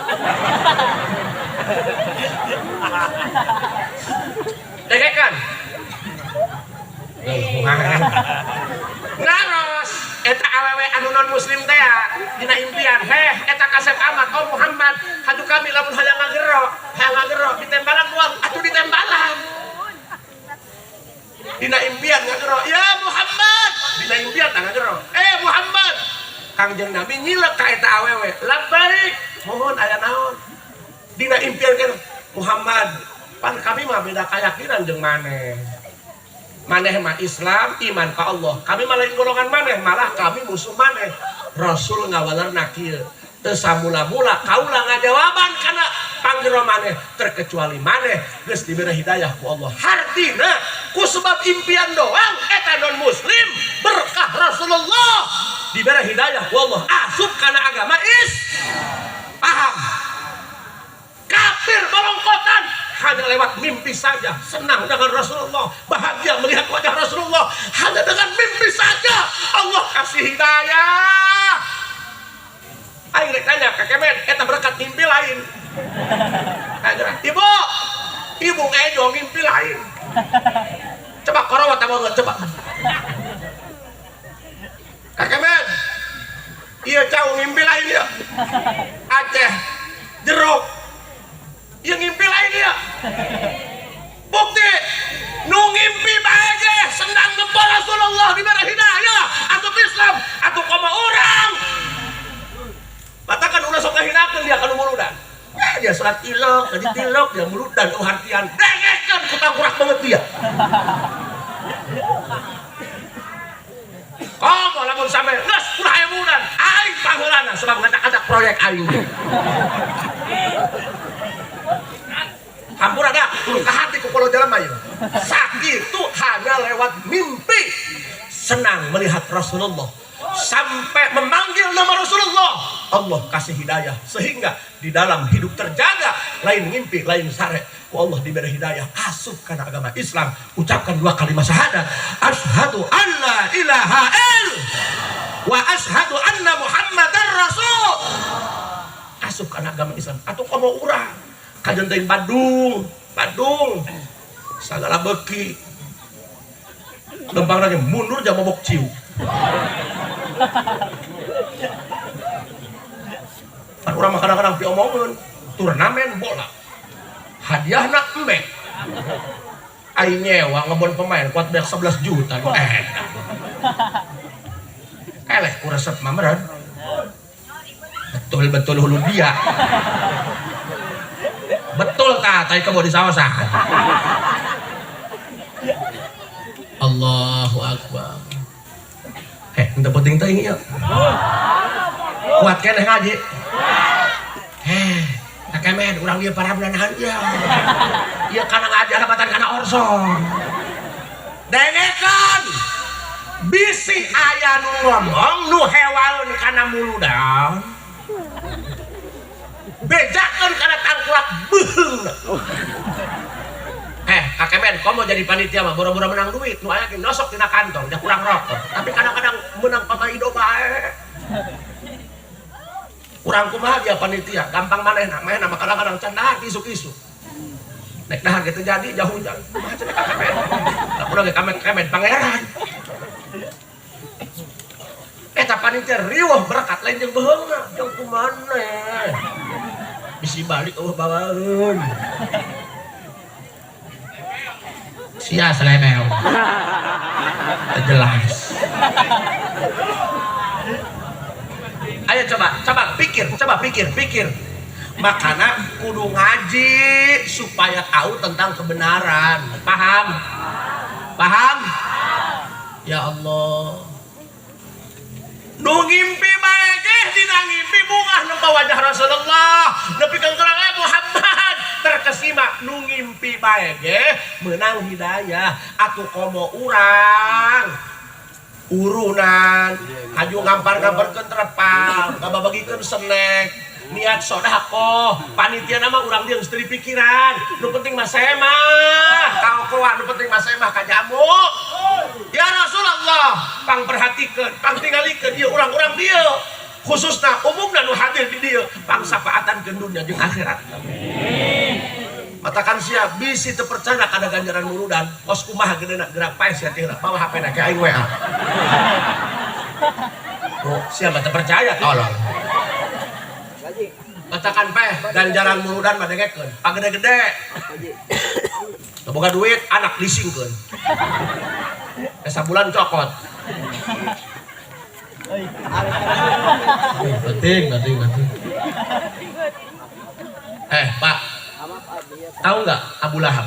Dengekeun. Naros eta awewe anu non muslim teh dina impian, heh eta kasep amat, oh Muhammad, haju kami lamun hayang ngagero ditembalan moal, atuh ditembalan. Dina impian ngagero, ya Muhammad, Dina impian tah ngagero. Eh Muhammad, Kangjeng Nabi nyilek ka eta awewe. Labbaik, mohon aya naon? Dina impian kan Muhammad, pan kami mah beda keyakinan jeung maneh. Maneh mah Islam, iman ka Allah. Kami mah lain golongan maneh, malah kami musuh maneh. Rasul ngawalerna kieu. Teu samula-mula kaula ngajawaban kana panggero maneh terkecuali maneh geus dibere hidayah ku Allah. Hartina ku sebab impian doang eta non muslim berkah Rasulullah dibere hidayah ku Allah asup kana agama is paham. Kafir balongkotan hanya lewat mimpi saja senang dengan Rasulullah, bahagia melihat wajah Rasulullah, hanya dengan mimpi saja Allah kasih hidayah. Aing rek tanya ka Kemen, eta berkat mimpi lain. Ayo, ibu, ibu ngejo mimpi lain. Coba korowat apa enggak coba. Kak Kemen, iya cau ngimpi lain ya. Aceh, jeruk, iya ngimpi lain ya. Bukti, nu ngimpi bae ge senang nempo Rasulullah diberi hidayah asup Islam atuh komo urang. Matakan ulah sok ngahinakeun dia kanu muludan. Eh, dia salat ilok, jadi tilok, dia muludan, oh hartian. Dengekeun ku tangkurak banget dia. Komo lamun sampe geus ulah aya muludan, aing pangheulana sebab ngajak-ngajak proyek aing. Hampura dah, turun ke hati ku kalau jalan mah ieu. Sakitu hanya lewat mimpi senang melihat Rasulullah sampai memanggil nama Rasulullah, Allah kasih hidayah sehingga di dalam hidup terjaga, lain ngimpi, lain sare, ku Allah diberi hidayah asup kana agama Islam. Ucapkan dua kalimat syahadat, asyhadu alla ilaha illallah wa asyhadu anna muhammadar rasul. Asup kana agama Islam. Atuh komo urang kajen teuing Badung, Badung sagala beuki lempang lagi mundur jam mabok ciu. Kan urang mah kadang-kadang piomongeun turnamen bola hadiahna embe ai nyewa ngebon pemain kuat beak 11 juta. Eleh ku resep mah meureun. Betul-betul hulu dia. Betul ta tai kebo di sawasan. Allahu akbar. Henteu penting teuing ieu. Kuat keneh ngaji. Kakemen urang dieu parabna nahan ieu. Ieu kana ngaji alabatan kana orson. Dengekeun. Bisi aya nu ngomong nu hewaeun kana muludan. Bejakeun kana tangkulak beuheungna. Kakemen, kau mau jadi panitia mah boro-boro menang duit, nu aya ge nosok tina kantong, da kurang rokok. Tapi kadang-kadang menang pamaido bae. Kurang kumaha dia panitia, gampang manehna, manehna mah kadang-kadang can dahar isuk-isuk. Nek dahar ge teu jadi jauh hujan. Kumaha cenah kakemen? Da urang ge kamen pangeran. Eta panitia riweuh berkat lain jeung beuheungna, jeung kumaneh. Bisi balik eueuh bawaeun. Sia selemew. Jelas. Ayo coba, coba pikir, coba pikir, pikir. Makana kudu ngaji supaya tahu tentang kebenaran. Paham? Paham? Ya Allah. Nu ngimpi bae ge dina ngimpi bungah nempa wajah Rasulullah. Nepi ka geurang Muhammad terkesima nu ngimpi bae ge meunang hidayah. Atuh komo urang urunan haju ngampar-ngamparkeun terpal, ngababagikeun snack, niat sedekah, panitia nama urang dia geus teu dipikiran. Nu penting mah semah, kaokoan nu penting mah semah ka jamu. Ya Rasulullah, pangperhatikeun, pangtingalikeun ieu urang-urang dieu. Khususna umumna nu hadir di dieu, pangsapaatan dunya jeung akhirat. Matakan sia bisi teu percaya kana ganjaran muludan, kos kumaha gedeuna gerak pae sia teh bawa HP na ke aing WA. Oh, sia mah teu percaya tolol. Matakan peh ganjaran muludan mah dengekeun, pagede-gede. Teu boga duit anak leasingkeun. Sabulan cokot. Penting, penting, penting. Eh, Pak. Tahu nggak Abu Lahab?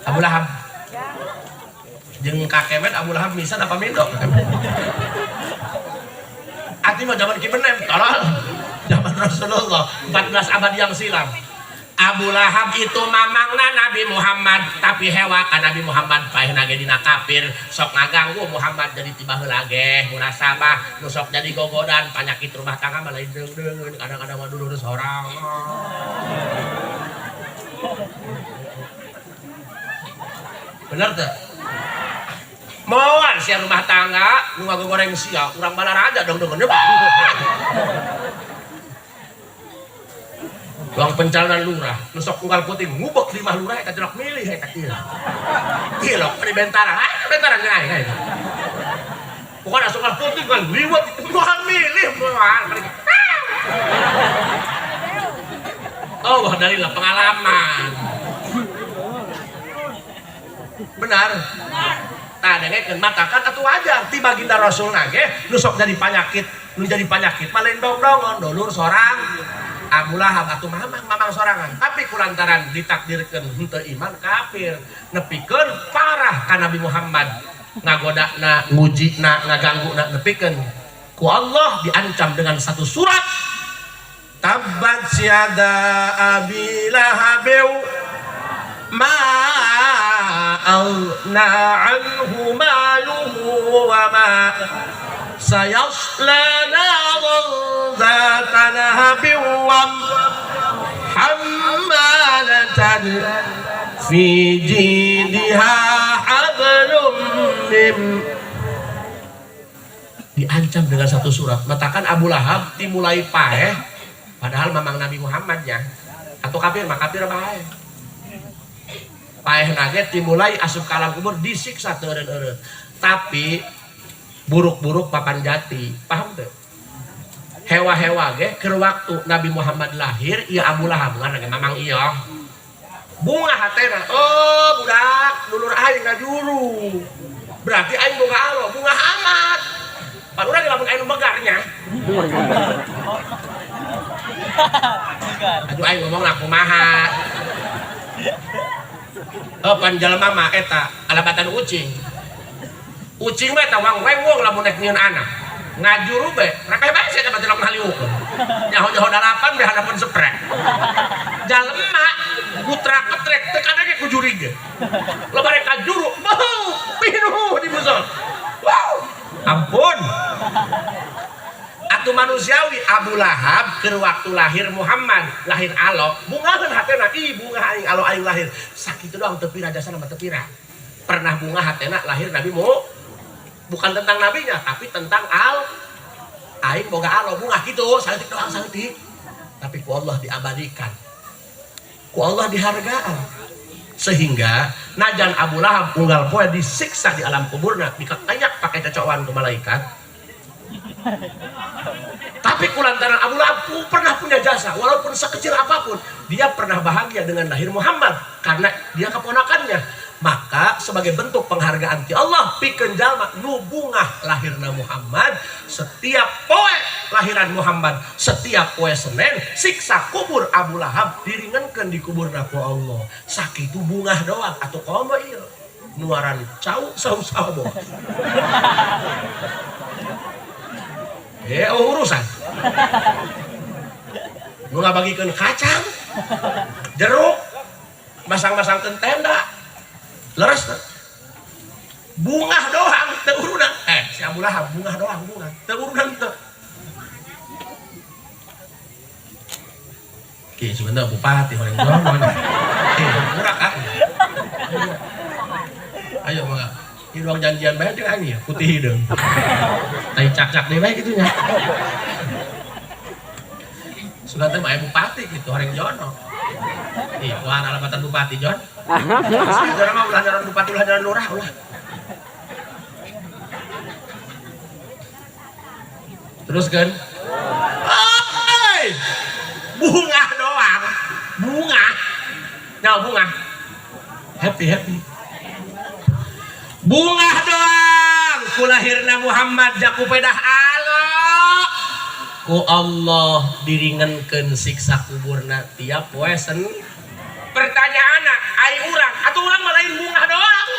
Abu Lahab. Jeung kakemet Abu Lahab misan apa mindo? Ati mah zaman Ki Benem, tolol. Zaman Rasulullah 14 abad yang silam. Abu Lahab itu mamangna Nabi Muhammad, tapi hewa ka Nabi Muhammad paehna ge dina kafir, sok ngaganggu Muhammad jadi tiba heula ge munasabah nu sok jadi gogodan penyakit rumah tangga mah lain deung-deungeun, kadang-kadang mah dulur sorang. Bener teu? Moal sia rumah tangga nu ngagogoreng sia, urang balaraja dong-deungeun. Uang pencalonan lurah, nu sok unggal puting ngubek lima lurah eta jelok milih eta kieu. Tilok di bentara, ah bentara geus aing. Pokokna asup unggal puting kan liwet moal milih moal. Oh, wah dalil pengalaman. Benar. Tah dengekeun matakan atuh wajar ti baginda Rasulna ge nu sok jadi panyakit, nu jadi panyakit mah lain dong-dongon dulur sorang. Abu Lahab atuh mamang mamang sorangan, tapi kulantaran ditakdirkeun henteu iman kafir, nepikeun parah ka Nabi Muhammad, ngagodana, ngujina, ngagangguna, nepikeun ku Allah diancam dengan satu surat, Tabbat yada abi lahabin ma aghna anhu maluhu wa ma sayasla naran dzata lahabin wa hammalatan fi jidha hablum min. Diancam dengan satu surat. Matakan Abu Lahab dimulai paeh, padahal mamang Nabi Muhammadnya atau kafir mah kafir bae. Paeh nage dimulai asup ka alam kubur disiksa teu eureun-eureun. Tapi buruk-buruk papan jati, paham teu? Hewa-hewa ge keur waktu Nabi Muhammad lahir, ieu Abu Lahab ngan mamang ieu. Bunga hatena, oh budak dulur aing ngajuru. Berarti aing boga alo, bunga amat. Pan urang lamun aing nu begarnya. Aduh aing ngomong lah kumaha. Oh pan jalma mah eta alabatan ucing. Ucing mah eta wang rengwong lamun rek nyieun anak. Ngajuru be, rakeh bae sia eta tilok haliukeun. Nyaho-nyaho dalapan be hadapan seprek. Jalma putra ketrek teu kadenge ku jurig ge. Loba rek kajuru, beuh, pinuh di busol. Wow, ampun. Atuh manusiawi Abu Lahab keur waktu lahir Muhammad, lahir alo, bungaheun hatena, ih bunga aing alo aing lahir. Sakitu doang teu pira jasana mah teu pira. Pernah bunga hatena lahir Nabi Mu, bukan tentang nabinya tapi tentang al aing boga alo bunga kitu saeutik doang saeutik. Tapi ku Allah diabadikan, ku Allah dihargaan, sehingga najan Abu Lahab unggal poe disiksa di alam kuburna dikekayak pakai cocokan ke malaikat. Tapi kulantaran Abu Lahab pernah punya jasa walaupun sekecil apapun, dia pernah bahagia dengan lahir Muhammad karena dia keponakannya. Maka sebagai bentuk penghargaan ti Allah pikeun jalma nu bungah lahirna Muhammad, setiap poe lahiran Muhammad, setiap poe Senin siksa kubur Abu Lahab diringankeun di kuburna ku Allah. Sakitu bungah doang atuh komo ieu nuaran cau sau-sau boh. Urusan. Nu ngabagikeun kacang, jeruk, masang-masangkeun tenda. Leres teu? Bungah doang teu urunan. Si Abu Lahab bungah doang bungah, teu urunan teu. Ki sebenarnya bupati orang jono. Murah ah. Ayo mangga. Di ruang janjian bae jeung aing ya, putih hideung. Tai cak-cak deui bae kitu nya. Sudah teh mah bupati gitu orang jono. Ih, wah alabatan bupati Jon. Sekarang mah ulah nyaran bupati ulah nyaran lurah ulah. Terus kan? Oi! Bunga doang. Bunga. Nyawa bunga. Happy happy. Bungah doang ku lahirna Muhammad jaku pedah alo ku Allah diringankeun siksa kuburna tiap poe sen. Pertanyaan ai urang atuh urang mah lain bungah doang.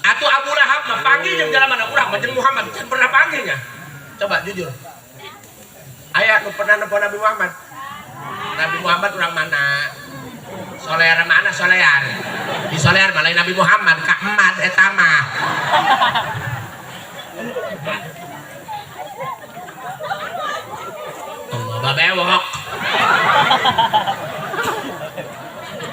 Atuh Abu Lahab mah panggil jeung jalma mana urang mah jeung Muhammad can pernah panggilnya. Coba jujur. Aya nu pernah nempo Nabi Muhammad? Nabi Muhammad urang mana? Solear mana solear? Di solear mah lain Nabi Muhammad, ka emad eta mah. Allah babewok.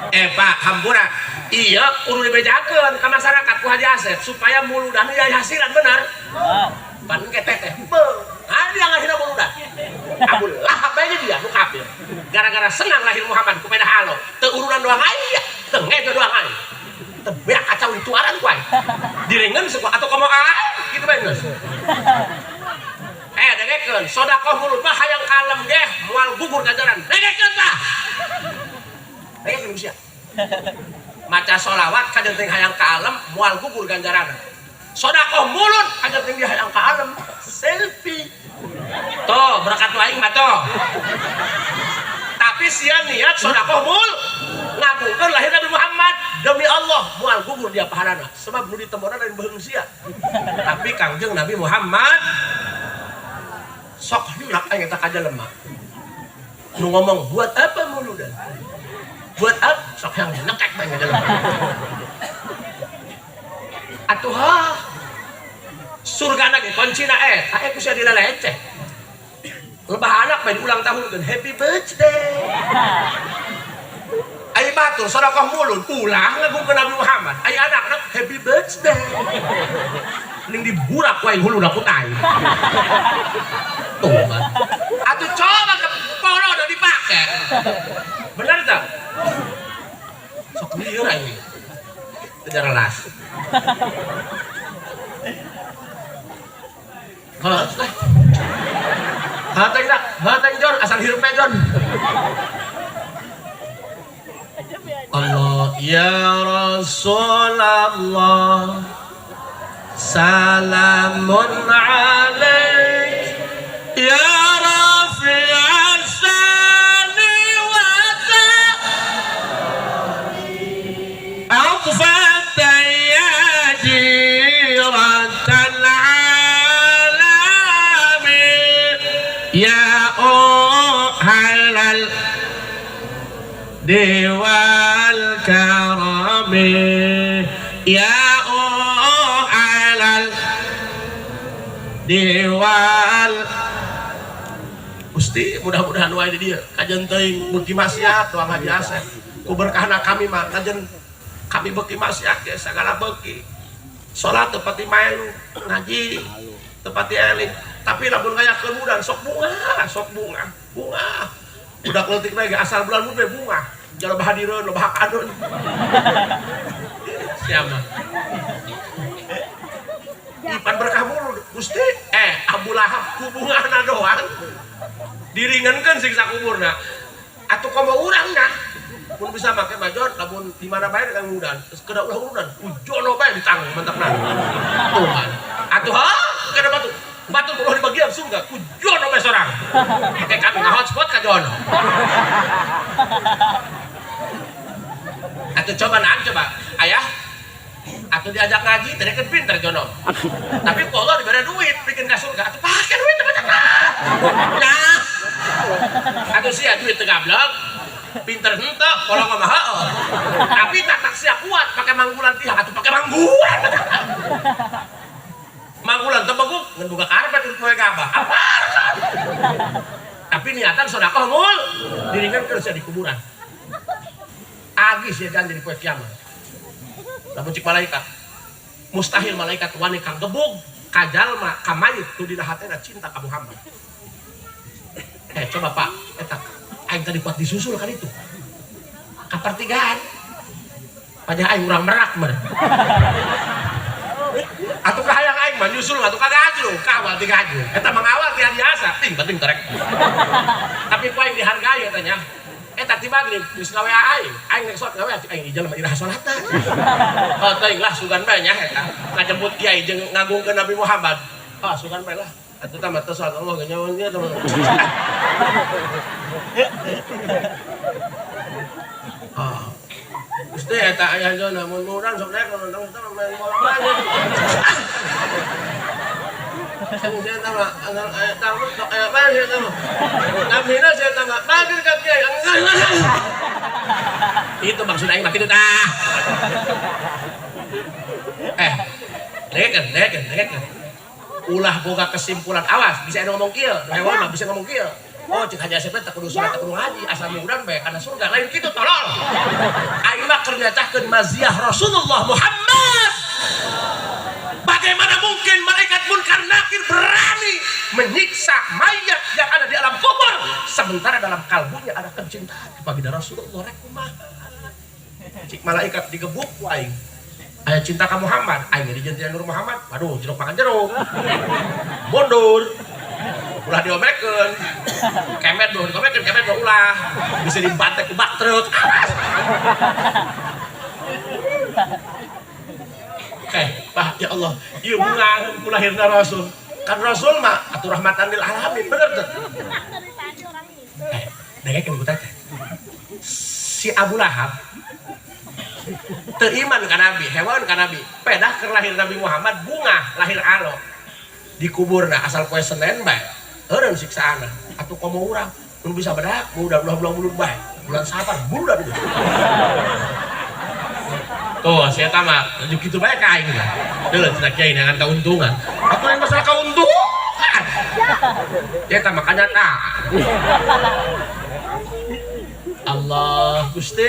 Pak, hampura. Iya, kudu dibejakeun ka masyarakat ku Haji Asep supaya muludan aya hasilan bener. Pan ke teteh. Beuh, dia ngahina muludan. Abu Lahab aja dia nu kafir. Gara-gara senang lahir Muhammad ku pedah alo. Teu urunan doang aya, teu ngejo doang aya. Teu beak kacau dituaran ku aing. Direngen suku atau komo aing kitu bae geus. Dengekeun, sedekah mulut mah hayang kalem geh moal gugur ganjaran. Dengekeun tah. Dengekeun sia. Maca sholawat kajen teh hayang ka alem moal gugur ganjaran. Sedekah mulut kajen teh hayang ka alem selfie. Tuh berkat aing mah tuh. Tapi sia niat sedekah mul ngagungkeun lahir Nabi Muhammad demi Allah moal gugur dia pahalana sebab nu ditembona lain beheung sia. Tapi Kangjeng Nabi Muhammad sok hendak aing eta ka jelema. Nu ngomong buat apa muludan? Buat apa? Sok yang nekek bae jelema. Atuh ha. Surgana ge kuncina eta ku sia dileleceh. Lebah anak bae ulang tahun kan happy birthday. Ai batur sedekah mulut ulah ngagungkeun Nabi Muhammad. Ai anak-anak happy birthday. Ning diburak ku aing huluna ku tai. Tuh mah. Atuh coba ke polo udah dipake. Bener tak? Sok lieur aing. Teu jelas. Heuh lah. Hateng dak, hateng Jon, asal hirup Jon. Allah ya Rasulullah salamun alaik ya rafi'as sani wa ta'afata ya jiratal alami ya uhalal diwal karami ya uhalal diwal. Gusti mudah-mudahan wae di dieu kajen teuing beuki maksiat doang Haji Asep ku berkahna kami mah kajen kami beuki maksiat ge sagala beuki salat teu pati maelu ngaji teu pati eling tapi lamun ngayakeun mudan sok bunga bunga budak leutik bae asal bulan mud bunga jaloba hadireun loba hakadun siapa Ipan berkah mulu Gusti Abu Lahab ku bungahna doang diringankeun siksa kuburna atuh komo urang nah mun bisa make majon lamun di mana bae kang udan geus kedah ulah urunan ku jono bae ditanggung mantepna tuh kan atuh ha kada batu batu kudu di bagian surga ku jono bae sorang make kami nga-hotspot ka jono atuh coba naan coba ayah atau diajak ngaji tadi kan pinter jono tapi kalau diberi duit bikin ke surga atau pakai duit tempat nah atau sia duit tegablek pinter henteu kalau ngomong heeh tapi tatak sia kuat pakai manggulan pihak atau pakai manggulan manggulan tebeguk ngan buka karpet urut poe gabah apa tapi niatan sedekah mul diringankeun sia di kuburan agis sia janji di poe kiamat. Lamun cik malaikat mustahil malaikat wani kang gebug ka jalma ka mayit tu dina hatena cinta ka Muhammad. Coba Pak eta aing tadi kuat disusul kan itu ka pertigaan panyah aing urang merak mah atuh ka hayang aing mah nyusul atuh ka gajrung ka awal ti gajrung eta mangawal ti biasa ting penting terek tapi ku aing dihargai katanya Eta ti magrib geus ngawa aing. Aing rek salat ngawa aing di jalan iraha salatna. Oh teuing lah sugan bae nya eta. Ngajemput kiai jeung ngagungkeun Nabi Muhammad. Ah sugan bae lah. Atuh tah mah teu salat Allah nyawa nya teh. Ah. Gusti eta aya jona mun urang sok daek nonton main bola mah. Itu maksud aing mah kitu tah. Dengekeun. Ulah boga kesimpulan, awas bisa ngomong kieu, hewan mah bisa ngomong kieu. Oh, cek Haji Asep teh kudu salat kudu ngaji, asal murang bae kana surga. Lain kitu tolol. Aing mah keur nyatakeun maziah Rasulullah Muhammad. Bagaimana mungkin malaikat munkar nakir berani menyiksa mayat yang ada di alam kubur sementara dalam kalbunya ada kecintaan kepada Rasulullah? Rek kumaha? Cik malaikat digebuk ku aing. Aya cinta ka Muhammad, aing jadi Nur Muhammad. Waduh, jeruk makan jeruk. Mundur. Ulah diomekeun. Kemet doh diomekeun, kemet doh ulah. Bisa dibantai ku bak truk. Awas. Bah, ya Allah, ieu bunga ku lahirna Rasul. Kan Rasul mah atuh rahmatan lil alamin, bener teu? Dengekeun ku teh. Si Abu Lahab teu iman ka Nabi, hewan ka Nabi. Pedah keur lahir Nabi Muhammad bunga lahir alo. Dikuburna asal poe Senin bae. Eureun siksaana. Atuh komo urang nu bisa bedak, udah belah-belah mulut bae. Bulan Safar bulan itu. Tuh, saya tamat. Lanjut gitu bae ka aing lah. Deuleu cenah kiai neangan kauntungan. Atuh yang masalah kauntungan. Ya tah makanya tah. Allah Gusti.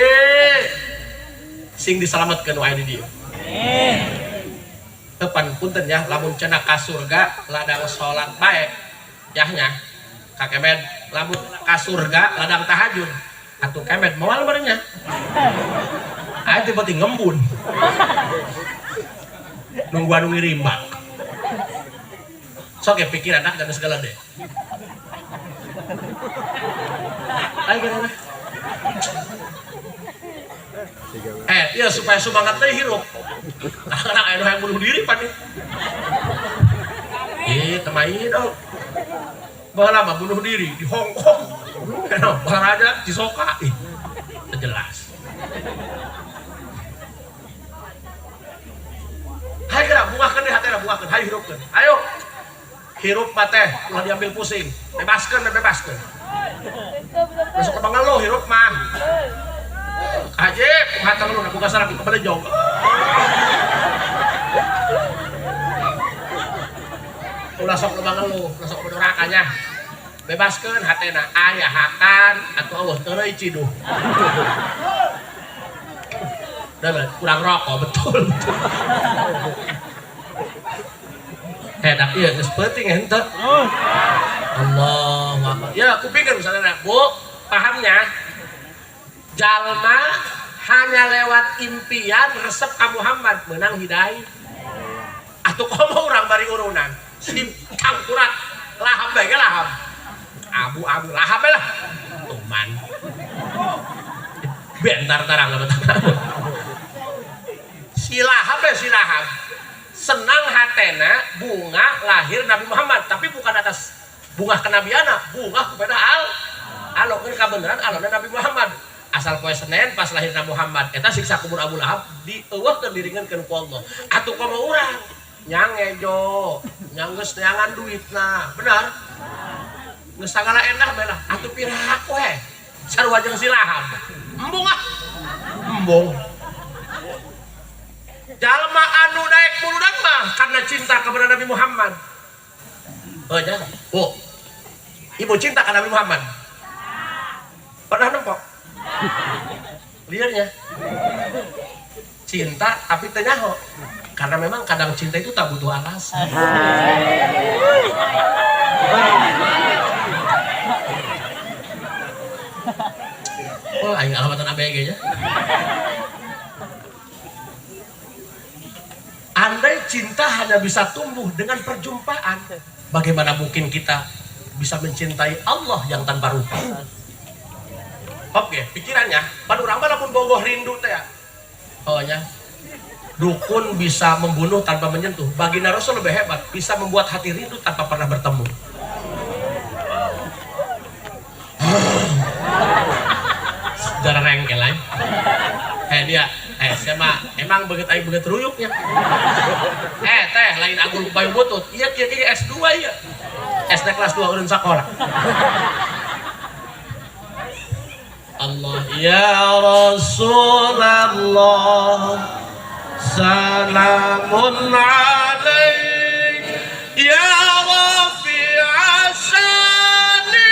Sing diselametkeun wae di dieu. Amin. Tepan punten ya, lamun cenah ka surga ladang salat bae. Yahnya ka kemed lamun ka surga ladang tahajud. Atuh kemed moal barengnya. Aing teh penting ngembun. Nunggu anu ngirimbak. Sok ya pikiran dak dan segala deh. Ayo gimana? Ya supaya semangat teh hirup. Karena aya nu hayang bunuh diri pan. Temain dong. Baheula mah bunuh diri di Hong Kong. Raja Cisoka. Ih, jelas. Hai geura bungahkeun deh hatena bungahkeun, hayu hirupkeun. Ayo. Hirup mah teh ulah diambil pusing. Bebaskeun, bebaskeun. Besok mah ngeluh hirup mah. Ajib, kumaha ngeluh buka sarang kembali jauh. Ulah sok loba ngeluh, ulah sok dorakanya. Bebaskeun hatena, aya hakan atuh Allah teureui ciduh. Udah kurang rokok betul betul. Dak ieu geus peuting henteu. Allahu Akbar. Ya kupingkeun misalnya Bu, pahamnya jalma hanya lewat impian resep ka Muhammad menang hidayah. Atuh komo urang bari urunan. Si kangkurat lahab bae ge lahab. Abu-abu lahab bae lah. Tuman. Bentar tarang betul. Si Lahab ya si Lahab senang hatena bunga lahir Nabi Muhammad, tapi bukan atas bunga kenabiana, bunga kepada al alo kan kabeneran alona Nabi Muhammad. Asal poe Senin pas lahir Nabi Muhammad eta siksa kubur Abu Lahab dieuweuhkeun diringankeun ku Allah. Atuh komo urang nyangejo, nyanggeus neangan duitna, benar? Geus sagala endah bae lah, atuh piraku we. Sarua jeung si Lahab. Embung ah. Embung. Jalma anu daek muludan mah karena cinta kepada Nabi Muhammad. Oh ya, Bu. Ibu cinta ke Nabi Muhammad? Pernah nempok? Liarnya. Cinta tapi teu nyaho. Karena memang kadang cinta itu tak butuh alasan. Oh, aing alamatan ABG nya. Andai cinta hanya bisa tumbuh dengan perjumpaan, bagaimana mungkin kita bisa mencintai Allah yang tanpa rupa? Oke, pikirannya, pan urang mah lamun bogoh rindu teh ya. Oh nya. Dukun bisa membunuh tanpa menyentuh. Baginda Rasul lebih hebat, bisa membuat hati rindu tanpa pernah bertemu. Sejarah rengkel lain. Dia, saya mah emang begitu aing begitu ruyuknya. Teh lain agul bayu butut. Iya kieu kieu S2 ieu. SD kelas 2 urun sakola. Allah ya Rasulullah salamun alaik ya Rabbi asani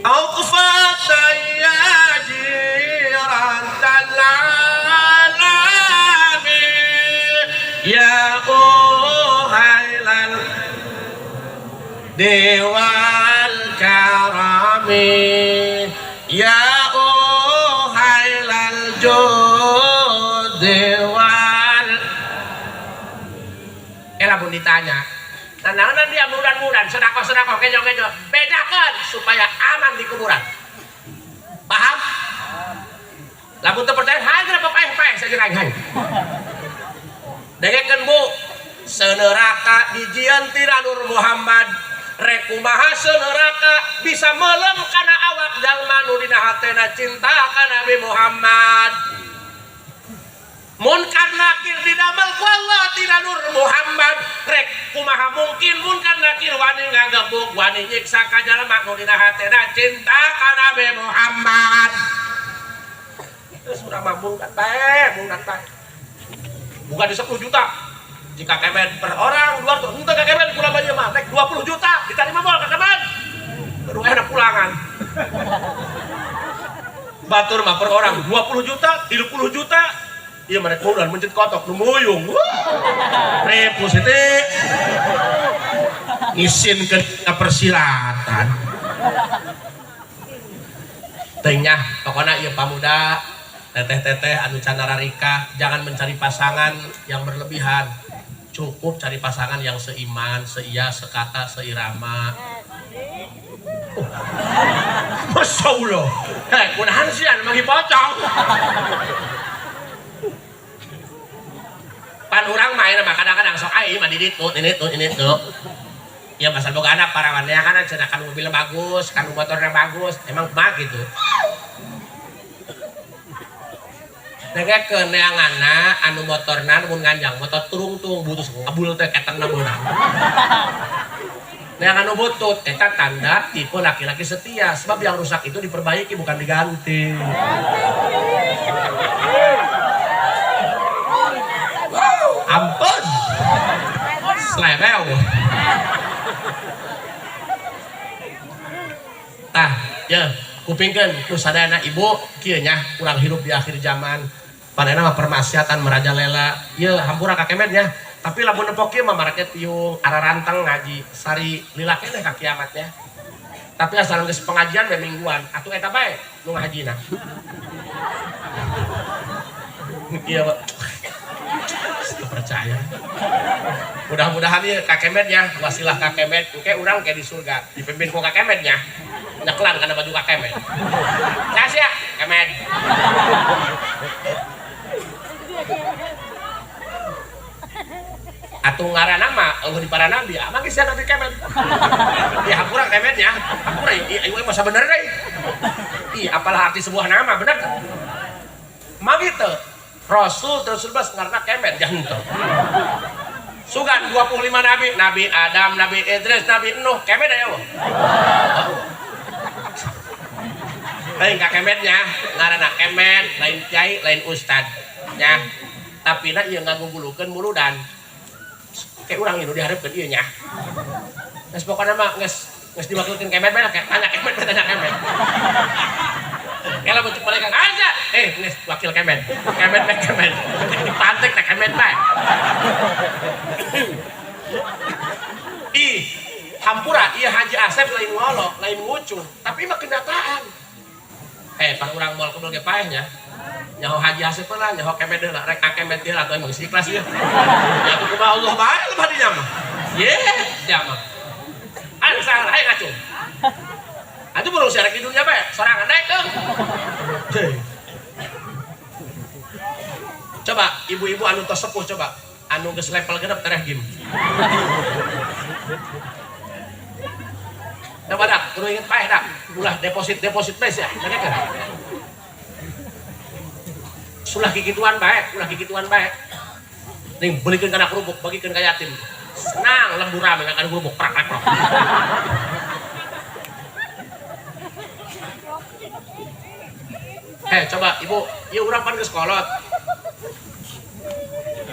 أغفت يا جيرة العالم يا أهل والكرم يا أهل الجود وال lamun ditanya nah dia mudan-mudan sedekah-sedekah kejo-kejo bedakan supaya aman di kuburan. Paham? Lamun teu percaya hayu kenapa paeh-paeh saja aing hayu. Dengekeun Bu, seneraka dijieun tina Nur Muhammad. Rek kumaha seneraka bisa melem kana awak jalma nu dina hatena cinta ka Nabi Muhammad. Munkar nakir didamel ku Allah tina Nur Muhammad. Rek kumaha mungkin munkar nakir wani ngagebuk wani nyiksa ka jalma nu dina hatena cinta ka Nabi Muhammad. Terus urang mah mungkar bae, mungkar bae. Bukan di 10 juta. Jika kemen per orang 200, henteu ka kemen pulang bae mah rek 20 juta diterima moal ka kemen. Baru enak pulangan. Batur mah per orang 20 juta, 30 juta. Iya mereka udah mencet kotok, numuyung. Repus itu ngisin ke persilatan. Tengah, pokoknya iya pamuda, teteh-teteh, anu canararika, jangan mencari pasangan yang berlebihan. Cukup cari pasangan yang seiman, seia, sekata, seirama. Oh. Masya Allah. Hei, kunahan sih, anu magi pocong. Pan urang mah ayeuna mah kadang-kadang sok ai mah di ditu, ini tuh, ini tuh. Ya pasal boga anak parawannya kan cenah kan mobilnya bagus, kan motornya bagus, emang kumaha gitu. Dengekeun neanganna anu motorna mun nganjang motor turungtung butuh kabul teh ketengna beunang. Neangan anu butut eta tanda tipe laki-laki setia, sebab yang rusak itu diperbaiki bukan diganti. Ampun. Slerew. Tah, ya, kupingkeun ku sadayana ibu kieu nya urang hirup di akhir zaman. Panena mah permaksiatan merajalela. Ieu hampura ka kemed nya. Tapi lamun nepok kieu mah maraknya tiung, araranteng ngaji, sari lila keneh ka kiamatnya. Tapi asal geus pengajian we mingguan, atuh eta bae nu ngahajina. Iya, Pak. Percaya. Mudah-mudahan ya Kak Kemed ya, wasilah Kak Kemed, engke urang kayak di surga, dipimpin ku Kak Kemed nya. Nyekelan karena baju Kak Kemed. Jas ya, Kemed. Atuh ngaranna mah eueuh di para nabi, amang geus Nabi Kemed. Ya hampura Kemed ya. Hampura ieu ieu masa bener deui. Ih, apalah arti sebuah nama, bener teu? Mah gitu. Rasul terus bebas karena Kemed jantung. Sugan 25 nabi, Nabi Adam, Nabi Idris, Nabi Nuh, Kemed aya eueuh. Lain ka Kemednya, ngaranna Kemed, lain kiai, lain ustad nya. Tapi na ieu ngagugulukeun muludan. Kayak urang ieu dihareupeun ieu nya. Geus pokona mah geus diwakilkeun Kemed bae lah, tanya Kemed, tanya Kemed. Kalau bentuk mereka aja, geus wakil Kemed. Kemed bae Kemed. Dipantek teh Kemed bae. Ih, hampura ieu Haji Asep lain ngolok, lain ngucur, tapi mah kenyataan. Pan urang moal kebel ge paeh nya. Nyaho Haji Asep lah, nyaho Kemed heula, rek ka Kemed heula atuh emang ikhlas ieu. Ya atuh kumaha Allah bae lebah dinya mah. Ye, dia mah. Ayo salah, ayo ngacung. Atuh burung sia di dunia bae, sorangan naik ke. Coba ibu-ibu anu tos sepuh coba, anu geus level 6 tereh gim. Coba dak, kudu inget paeh dak. Ulah deposit bae sia, dengekeun. Sulah kikituan bae, ulah kikituan bae. Ning belikeun kana kerupuk, bagikeun ka yatim. Senang lembur rame kana kerupuk, prak prak prak. Coba ibu, ieu urang pan geus kolot.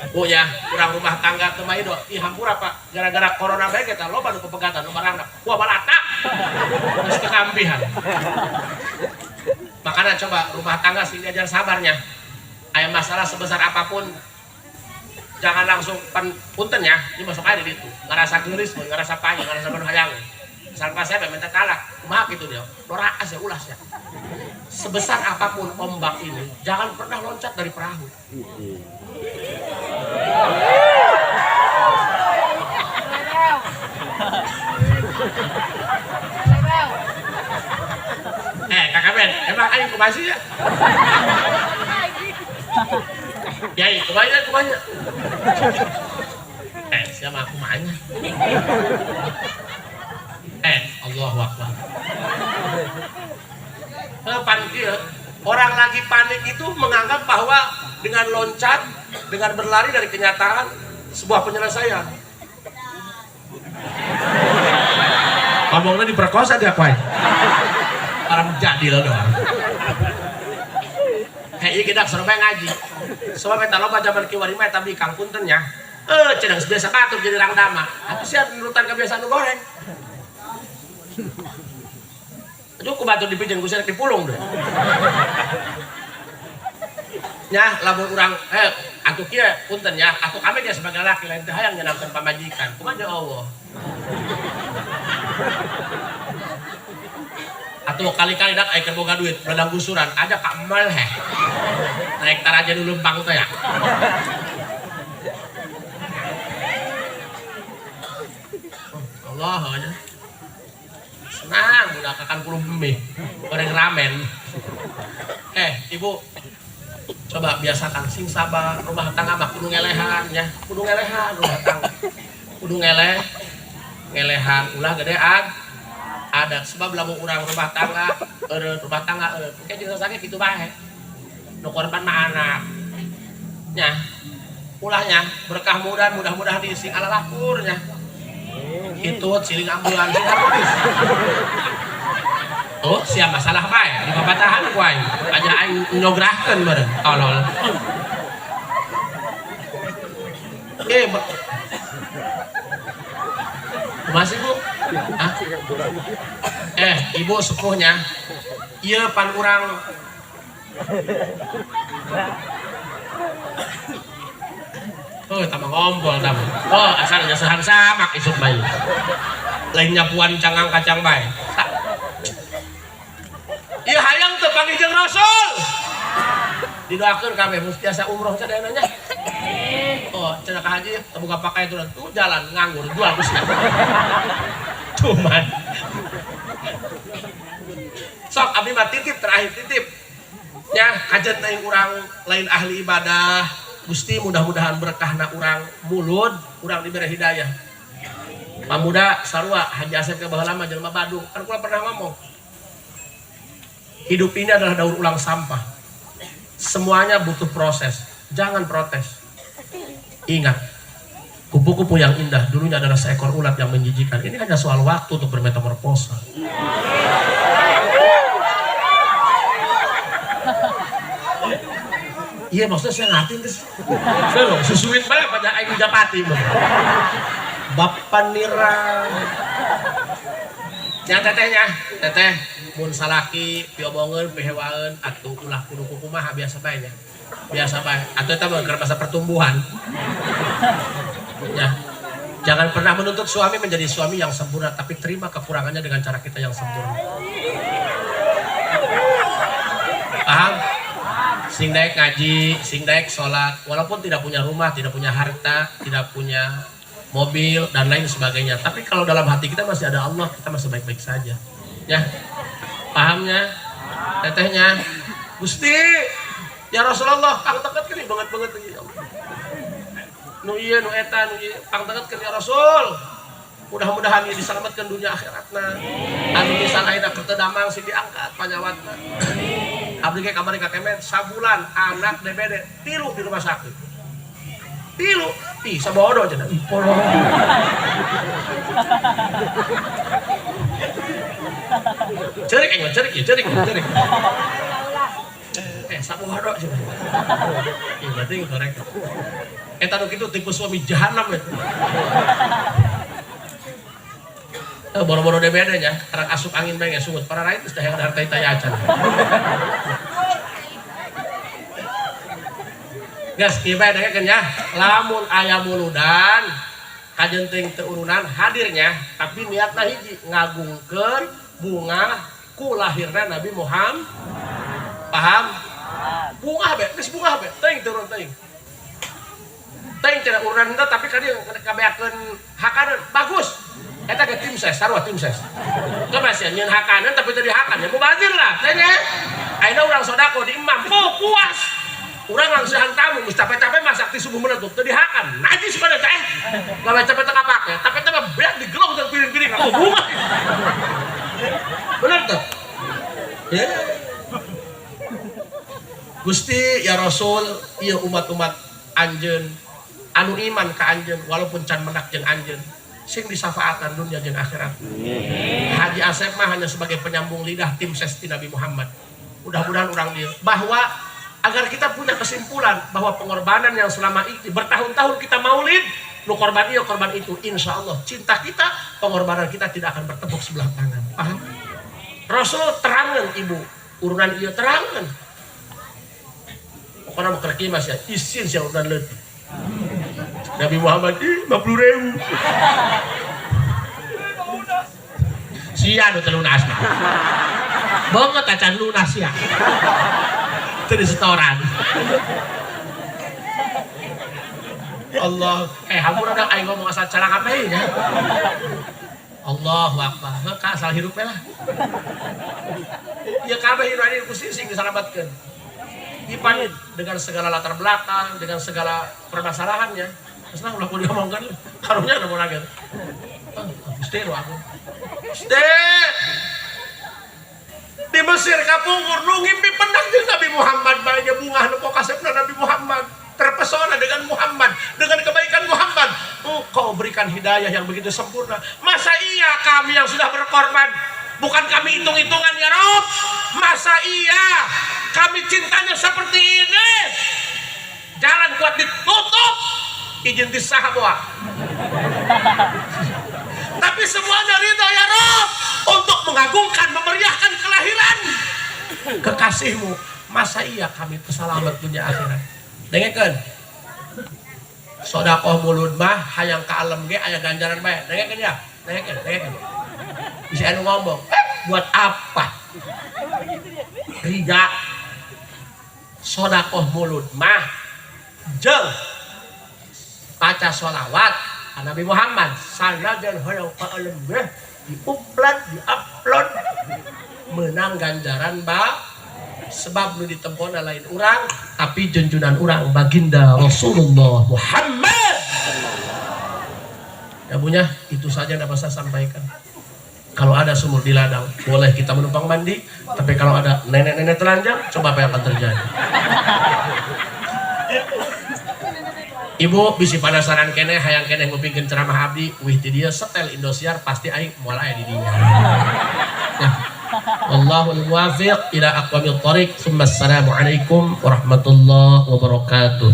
Bu ya, kurang rumah tangga teu mah ieu. Ih hampura Pak, gara-gara corona bae kita loba nu pepegatan nu barangna. Wah balata. Geus kekambihan. Makanya coba rumah tangga sing diajar sabarnya. Aya masalah sebesar apapun jangan langsung pan punten ya, ini masuk aja di situ. Ngerasa geulis, ngerasa payah, ngerasa penuh hayang. Misal pas saya minta talak, kumaha gitu dia. Doraas ya ulas ya. Sebesar apapun ombak ini, jangan pernah loncat dari perahu. Kakak Ben, emang aing kumaha sih ya? Yai, kumaha kumaha? Siapa kumahanya? Allahu Akbar. Panik dia. Orang lagi panik itu menganggap bahwa dengan loncat, dengan berlari dari kenyataan, sebuah penyelesaian. Ngomongnya diperkosa dia, kuai. Orang jadi loh doang. Hei, kita suruh ngaji. Sebab eta loba zaman kiwari mah eta bikang punten nya. Cenah geus biasa batur jadi rangdama. Atuh sia nurutan kebiasaan nu goreng. Aduh, ku batur dipijeun ku sia dipulung deh. Nya lamun urang atuh kieu punten nya, atuh kami dia sebagai laki lain teh hayang nyenangkeun pamajikan. Kumaha ya Allah. Atuh kali-kali dak aya keur boga duit, beledang gusuran, aja ka emal heh. Naik taraja nu lempang teh ya. Allah aja. Senang udah kakan puluh mie, goreng ramen. Ibu, coba biasakan sing sabar, rumah tangga mah kudu ngelehan ya, kudu ngelehan rumah tangga. Kudu ngeleh, ngelehan ulah gede adat sebab lamun urang rumah tangga, eureun rumah tangga eureun. Engke jeung sasake kitu bae. Nu korban mah anak. Nya. Ulahnya berkah mudah mudah-mudahan diisi ala lakurnya. Hitut siling ambulan sing harmonis. Oh, siap masalah bae, di babatahan ku aing. Aja aing nyograhkeun meureun, tolol. Masih Bu? Hah? Ibu sepuhnya. Ieu pan urang Oh, tambah ngompol tambah. Oh, asal nyesehan samak isuk bae. Lain nyapuan cangang kacang bae. Ieu hayang teu panggih jeung Rasul. Didoakeun kabeh mesti tiasa umroh sadayana nya. Oh, cenah ka haji teu boga pakai tuh jalan nganggur jual geus. Cuman sok abdi mah titip terakhir titip. Nya kajet lain urang lain ahli ibadah. Gusti mudah-mudahan berkahna urang mulud, urang diberi hidayah. Pamuda sarua Haji Asep ke baheula mah jelema Badung. Kan kula pernah ngomong. Hidup ini adalah daur ulang sampah. Semuanya butuh proses. Jangan protes. Ingat, kupu-kupu yang indah dulunya adalah seekor ulat yang menjijikan. Ini hanya soal waktu untuk bermetamorfosa. Iya, maksudnya saya ngerti terus. Saya loh, susuin banget pada aing Japati. Bapak nira. Ya tetehnya, teteh mun salaki piobongeun pihewaeun atuh ulah kudu kumaha biasa bae nya. Biasa bae. Atuh eta mah keur masa pertumbuhan. Ya. Jangan pernah menuntut suami menjadi suami yang sempurna, tapi terima kekurangannya dengan cara kita yang sempurna. Paham? Sing daek ngaji, sing daek sholat, walaupun tidak punya rumah, tidak punya harta, tidak punya mobil dan lain sebagainya. Tapi kalau dalam hati kita masih ada Allah, kita masih baik-baik saja. Ya, pahamnya, tetehnya, Gusti, ya Rasulullah, pang teket kini banget banget ya Allah. Nu ieu nu eta nu ieu pang teketkeun ya Rasul. Mudah-mudahan ieu diselamatkan dunia akhiratna. Anu misal ayeuna keur teu damang sing diangkat panyawatna. Abdi ge kamari ka Kemen sabulan anak DBD 3 di rumah sakit. 3, ih sabodo cenah. Ih polo. Cerik aing cerik ieu cerik cerik. Sabodo cenah. Ih berarti korek. Eta nu kitu tipe suami jahanam eta. Boro-boro DBD nya, karang asup angin bae geus sungut. Para rakyat geus hayang harta taya acan. Geus kieu bae dengekeun nya, lamun aya muludan kajenting teu urunan hadirnya, tapi niatna hiji ngagungkeun bunga ku lahirna Nabi Muhammad. Paham? Bunga be, geus bunga be, teuing turun teuing. Teuing cenah urunan henteu tapi ka dieu kabeakeun hakaneun bagus. Eta ge tim ses, sarua tim ses. Coba sia nyeun hakaneun tapi teu dihakan ya mubazir lah, teh nya. Ayeuna urang sodako di imam, oh, puas. Urang langsuhan tamu, geus capek-capek masak ti subuh meletup teu dihakan. Najis pada teh. Gawe capek teu kapake, tapi teh mah beak digelong jeung piring-piring. Oh, bunga. Bener tuh? Ya. Gusti ya Rasul, ieu umat-umat anjeun anu iman ka anjeun walaupun can menak jeung anjeun sing disafaatan dunia jeung akhirat. Haji Asep mah hanya sebagai penyambung lidah tim ses ti Nabi Muhammad. Mudah-mudahan urang dieu bahwa agar kita punya kesimpulan bahwa pengorbanan yang selama ini bertahun-tahun kita maulid, nu korban ieu korban itu, insya Allah cinta kita, pengorbanan kita tidak akan bertepuk sebelah tangan. Paham? Rasul terangan ibu, urunan ieu terangan. Pokoknya mau kerja mas ya, isin sia urunan leutik. Nabi Muhammad, ih 50.000. Sia nu teu lunas mah. Banget acan lunas ya. Teu disetoran. Allah, hampura dah aing ngomong asal cara ngapain ya. Allahu Akbar. Heuh ka asal hirup we lah. Ieu kabeh nu aya ku sing disalamatkeun. Ipan dengan segala latar belakang, dengan segala permasalahannya. Terus lah ulah kudu diomongkeun. Karunya nu mun gitu. Gusti lu aku. Gusti. Di Mesir kapungkur nu ngimpi pendak jeung Nabi Muhammad bae ge bungah nu kasepna Nabi Muhammad. Terpesona dengan Muhammad, dengan kebaikan Muhammad. Engkau berikan hidayah yang begitu sempurna. Masa iya kami yang sudah berkorban, bukan kami hitung-hitungan ya Rob. Masa iya kami cintanya seperti ini. Jalan kuat ditutup, izin disahaboa. Tapi semuanya ridho ya Rob untuk mengagungkan, memeriahkan kelahiran kekasihmu. Masa iya kami terselamat dunia akhirat. Dengekeun. Sodakoh mulud mah hayang ka alam ge aya ganjaran bae. Dengekeun ya. Dengekeun, dengekeun. Bisa anu ngomong, buat apa? Riya. Sodakoh mulud mah jeung baca sholawat Nabi Muhammad sanajan hayang ka alam ge diupload, diupload menang ganjaran ba sebab nu ditempona lain urang tapi junjunan urang baginda Rasulullah Muhammad. Ya punya itu saja yang dapat saya sampaikan. Kalau ada sumur di ladang boleh kita menumpang mandi, tapi kalau ada nenek-nenek telanjang coba apa yang akan terjadi. Ibu bisi penasaran keneh hayang keneh ngupingkeun ceramah abdi wih ti dieu setel Indosiar pasti aing moal aya di dinya. Ya. Wallahul muwaffiq ila aqwamit thoriq. Assalamualaikum warahmatullahi wabarakatuh.